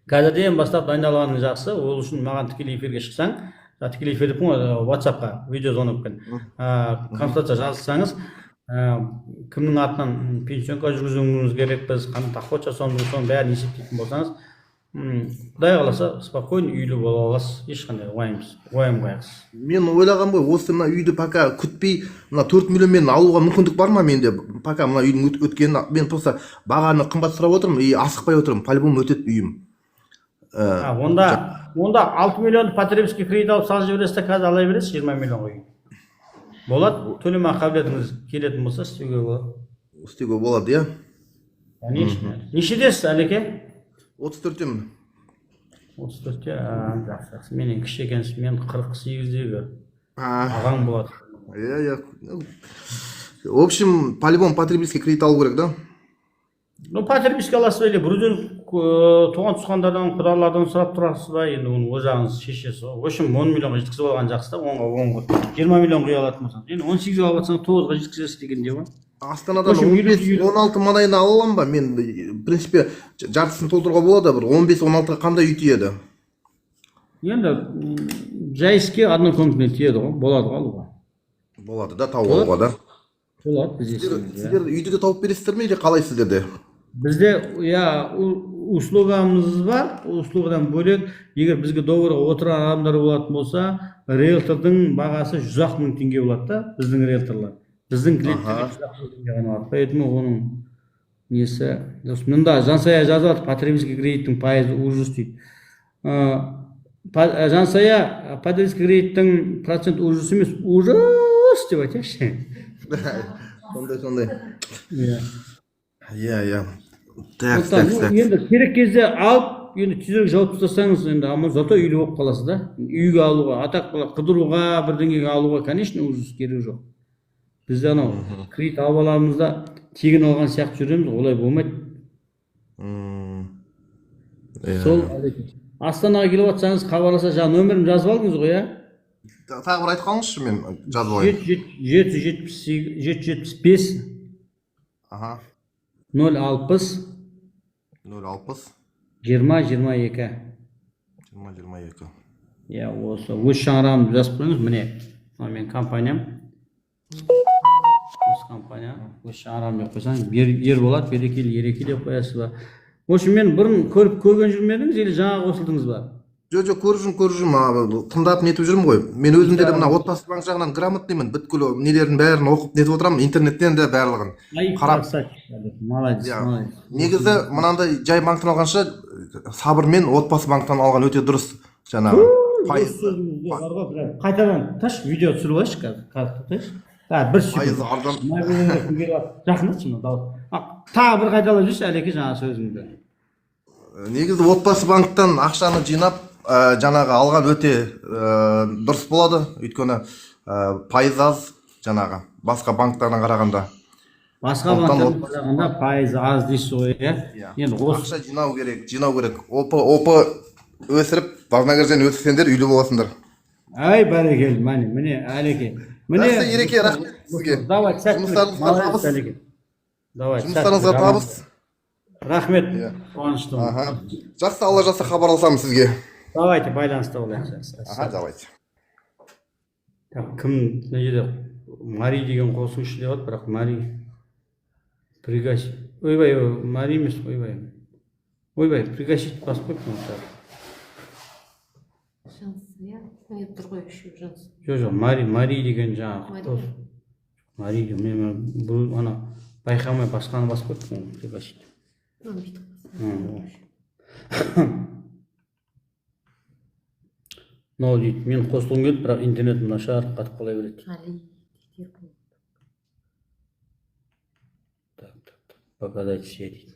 A: қазірден бастап дайындалғаның жақсы. Ол үшін маған тікелей эфирге шықсаң, тікелей эфир деппін ғой, WhatsAppқа видеозвонокпен консультация жазылсаңыз, кімнің атынан пенсионка жүргізуіңіз керек, біз қандай доход жасауымыз керек, соның бәрін есептейтін болсаңыз, құдай қаласа, спокойно үйлі бола аласыз, ешқандай уайымсыз, уайым қайғысыз.
G: Мен ойлағам ғой, осы мына үйді пока күтпей, мына 4 миллионмен алуға мүмкіндік бар ма менде? Пока мына үйдің өткенін мен просто бағаны қымбат сұрап отырмын и асықпай отырмын. По-любому өтеді үйім.
A: А, онда 6 миллион потребительский кредит алып салып жібересіз де, қазір ала бересіз 20 миллионға үй. Болады, төлемақы қабілетіңіз келетін болса, істеуге болады.
G: Істеуге болады, иә?
A: Конечно. Нешедесіз, Әлеке?
G: 34-темін.
A: 34-те, а, жақсы, жақсы. Менен кіші екенсіз, мен 48-дегі
G: А,
A: ағаң болады.
G: Иә. Ну, в общем, по-любому потребительский кредит алу керек, да?
A: Ну, потребительский аласыз ба или біреуден, туған туысқандардан, құдалардан сұрап тұрасыз ба, енді оны ол жағыңыз шешесіз ғой. В общем, 10 миллионға жеткізіп алған жақсы да, онға онға 20 миллион құя алатын болсаңыз. Енді 18 алып жатсаңыз, 9-ға жеткізесіз дегенде ғой.
G: Астанадан
A: В общем,
G: 15 16 маңайына ала аламын ба? Мен, в принципе, жартысын толтыруға болады, бір 15 16-ға қандай үй тиеді?
A: Енді жай іске однокомнатный тиеді ғой, болады ғой алуға.
G: Болады да тауып алуға, да?
A: Болады, бізде
G: Сіздер,
A: істейміз, иә.
G: сіздер үйді де тауып бересіздер ме или қалай сіздерде?
A: Бізде, иә, услугамыз бар. Услугадан бөлек, егер бізге договорға отырған адамдар болатын болса, риэлтордың бағасы 100 ақ мың теңге болады да. Біздің риэлторлар біздің клиенттерге 100 ақ мың теңге ғана алады. Поэтому оның несі осы. Мында Жансая жазып жатыр: потребительский кредиттің пайызы ужас дейді. Жансая, потребительский кредиттің процент ужас емес, ужас деп айтайықшы.
G: Сондай, сондай.
A: Иә.
G: Иә. Так,
A: Сондықтан,
G: так,
A: ну,
G: так.
A: енді керек кезде алып, енді тезірек жауып тастасаңыз, енді аман, зато үйлі болып қаласыз да. Үйге алуға, а так былай қыдыруға, бірдеңеге алуға, конечно, ужас, керегі жоқ. Бізде анау кредит алып аламыз да, тегін алған сияқты жүреміз, олай болмайды.
G: Иә.
A: Сол, Астанаға келіп жатсаңыз, хабарласа, жаңа нөмірімді жазып алдыңыз ғой, иә?
G: Тағы бір айтып қалыңызшы, мен жазып алайын.
A: 778, 775, 060,
G: 060,
A: 20 22.
G: 20 22.
A: Иә, осы «Өз шаңырағым» деп жазып қойыңыз. Міне, мына менің компаниям, осы компания. «Өз шаңырағым» деп қойсаңыз, Ерболат, Берекелі, Ереке деп қоясыз ба? В общем, мен бұрын көріп, көрген жүрмедіңіз или жаңа қосылдыңыз ба?
G: Жоқ, көріп жүрмін, көріп жүрмін, тыңдап нетіп жүрмін ғой. Мен өзімде де мына Отбасы банк жағынан грамотный мын, бүткіл нелердің бәрін оқып нетіп отырамын, интернеттен де барлығын
A: Ай,
G: қарап.
A: Красавчик, молодец.
G: Иә.
A: Молодец.
G: Негізі мынандай жай банктан алғанша, сабырмен Отбасы банктан алған өте дұрыс, жаңағы пайызы.
A: Сөзіңізде бар ғой, прям қайтадан таш видео түсіріп алайыншы қазір, қазір тоқтайыншы. Так, бір секунд.
G: Пайызы арзан.
A: Жақындатшы мына дауыс. Тағы бір қайталап жіберші, Әлеке, жаңағы сөзіңді.
G: Негізі Отбасы банктан ақшаны жинап, жаңағы алған өте дұрыс болады, өйткені пайыз аз жаңағы басқа банктардан қарағанда.
A: Басқа
G: Сондықтан
A: банктерден қарағанда пайызы аз дейсіз ғой, иә?
G: Иә.
A: Енді осы
G: Ақша жинау керек, жинау керек. ОП, ОП өсіріп, вознаграждение өсірсеңдер, үйлі боласыңдар.
A: Ай, бәрекелді, міне, міне, Әлеке, міне.
G: Жақсы, Ереке, рахмет сізге.
A: Давай, сәттілік.
G: Жұмыстарыңызға
A: Молодец,
G: табыс.
A: Әлеке, давай.
G: Жұмыстарыңызға
A: Сәттілік.
G: табыс.
A: Рахмет.
G: Иә.
A: Қуаныштымын.
G: Аха, жақсы, Алла жазса, хабарласамын сізге.
A: Давайте, байланыста болайық, жақсы.
G: Аха, давайте.
A: Так, кім мына жерде Мари деген қосушы деп жатыр, бірақ Мари пригласить, ойбай, ой, Мари емес, ойбай, ойбай, пригласить басып қойыппын ғой, так.
F: Жансы, иә, міне тұр ғой үшеу, Жансы.
A: Жоқ, Мари, Мари деген жаңағы.
F: Мари.
A: Дос Мари деген, мен бұл ана байқамай басқаны басып қойыппын ғой, пригласить.
F: Мынаны бүйтіп.
A: Мынау дейді, мен қосылғым келді, бірақ интернетім нашар, қатып қала береді.
F: Али дейді, Ербол.
A: Так, так, так, показать все дейді.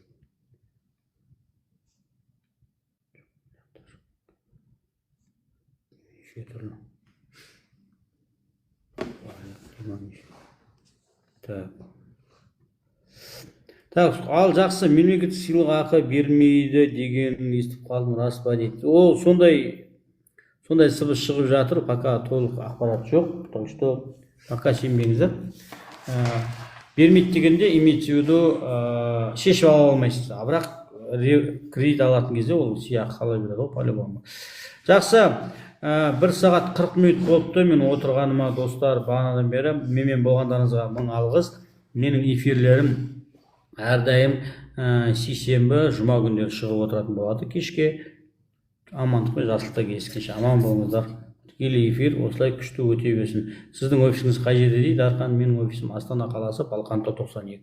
A: Неше түрлі. Так, так, ал жақсы. Мемлекеттік сыйлықақы бермейді дегенін естіп қалдым, рас па дейді. Ол сондай сыбыс шығып жатыр, пока толық ақпарат жоқ, так что пока сенбеңіздер. Бермейді дегенде имеется в виду, шешіп ала алмайсыз, а бірақ кредит алатын кезде ол сыйақы қала береді ғой по любому. Жақсы, 1 сағат 40 минут болыпты мен отырғаныма, достар, бағанадан бері менімен болғандарыңызға мың алғыс. Менің эфирлерім әрдайым сейсенбі, жұма күндері шығып отыратын болады кешке. Амандық пен жақсылықта кездескенше аман болыңыздар. Тікелей эфир осылай күшті өте берсін. Сіздің офисіңіз қай жерде дейді Арқан. Менің офисім Астана қаласы, Балқантау 92.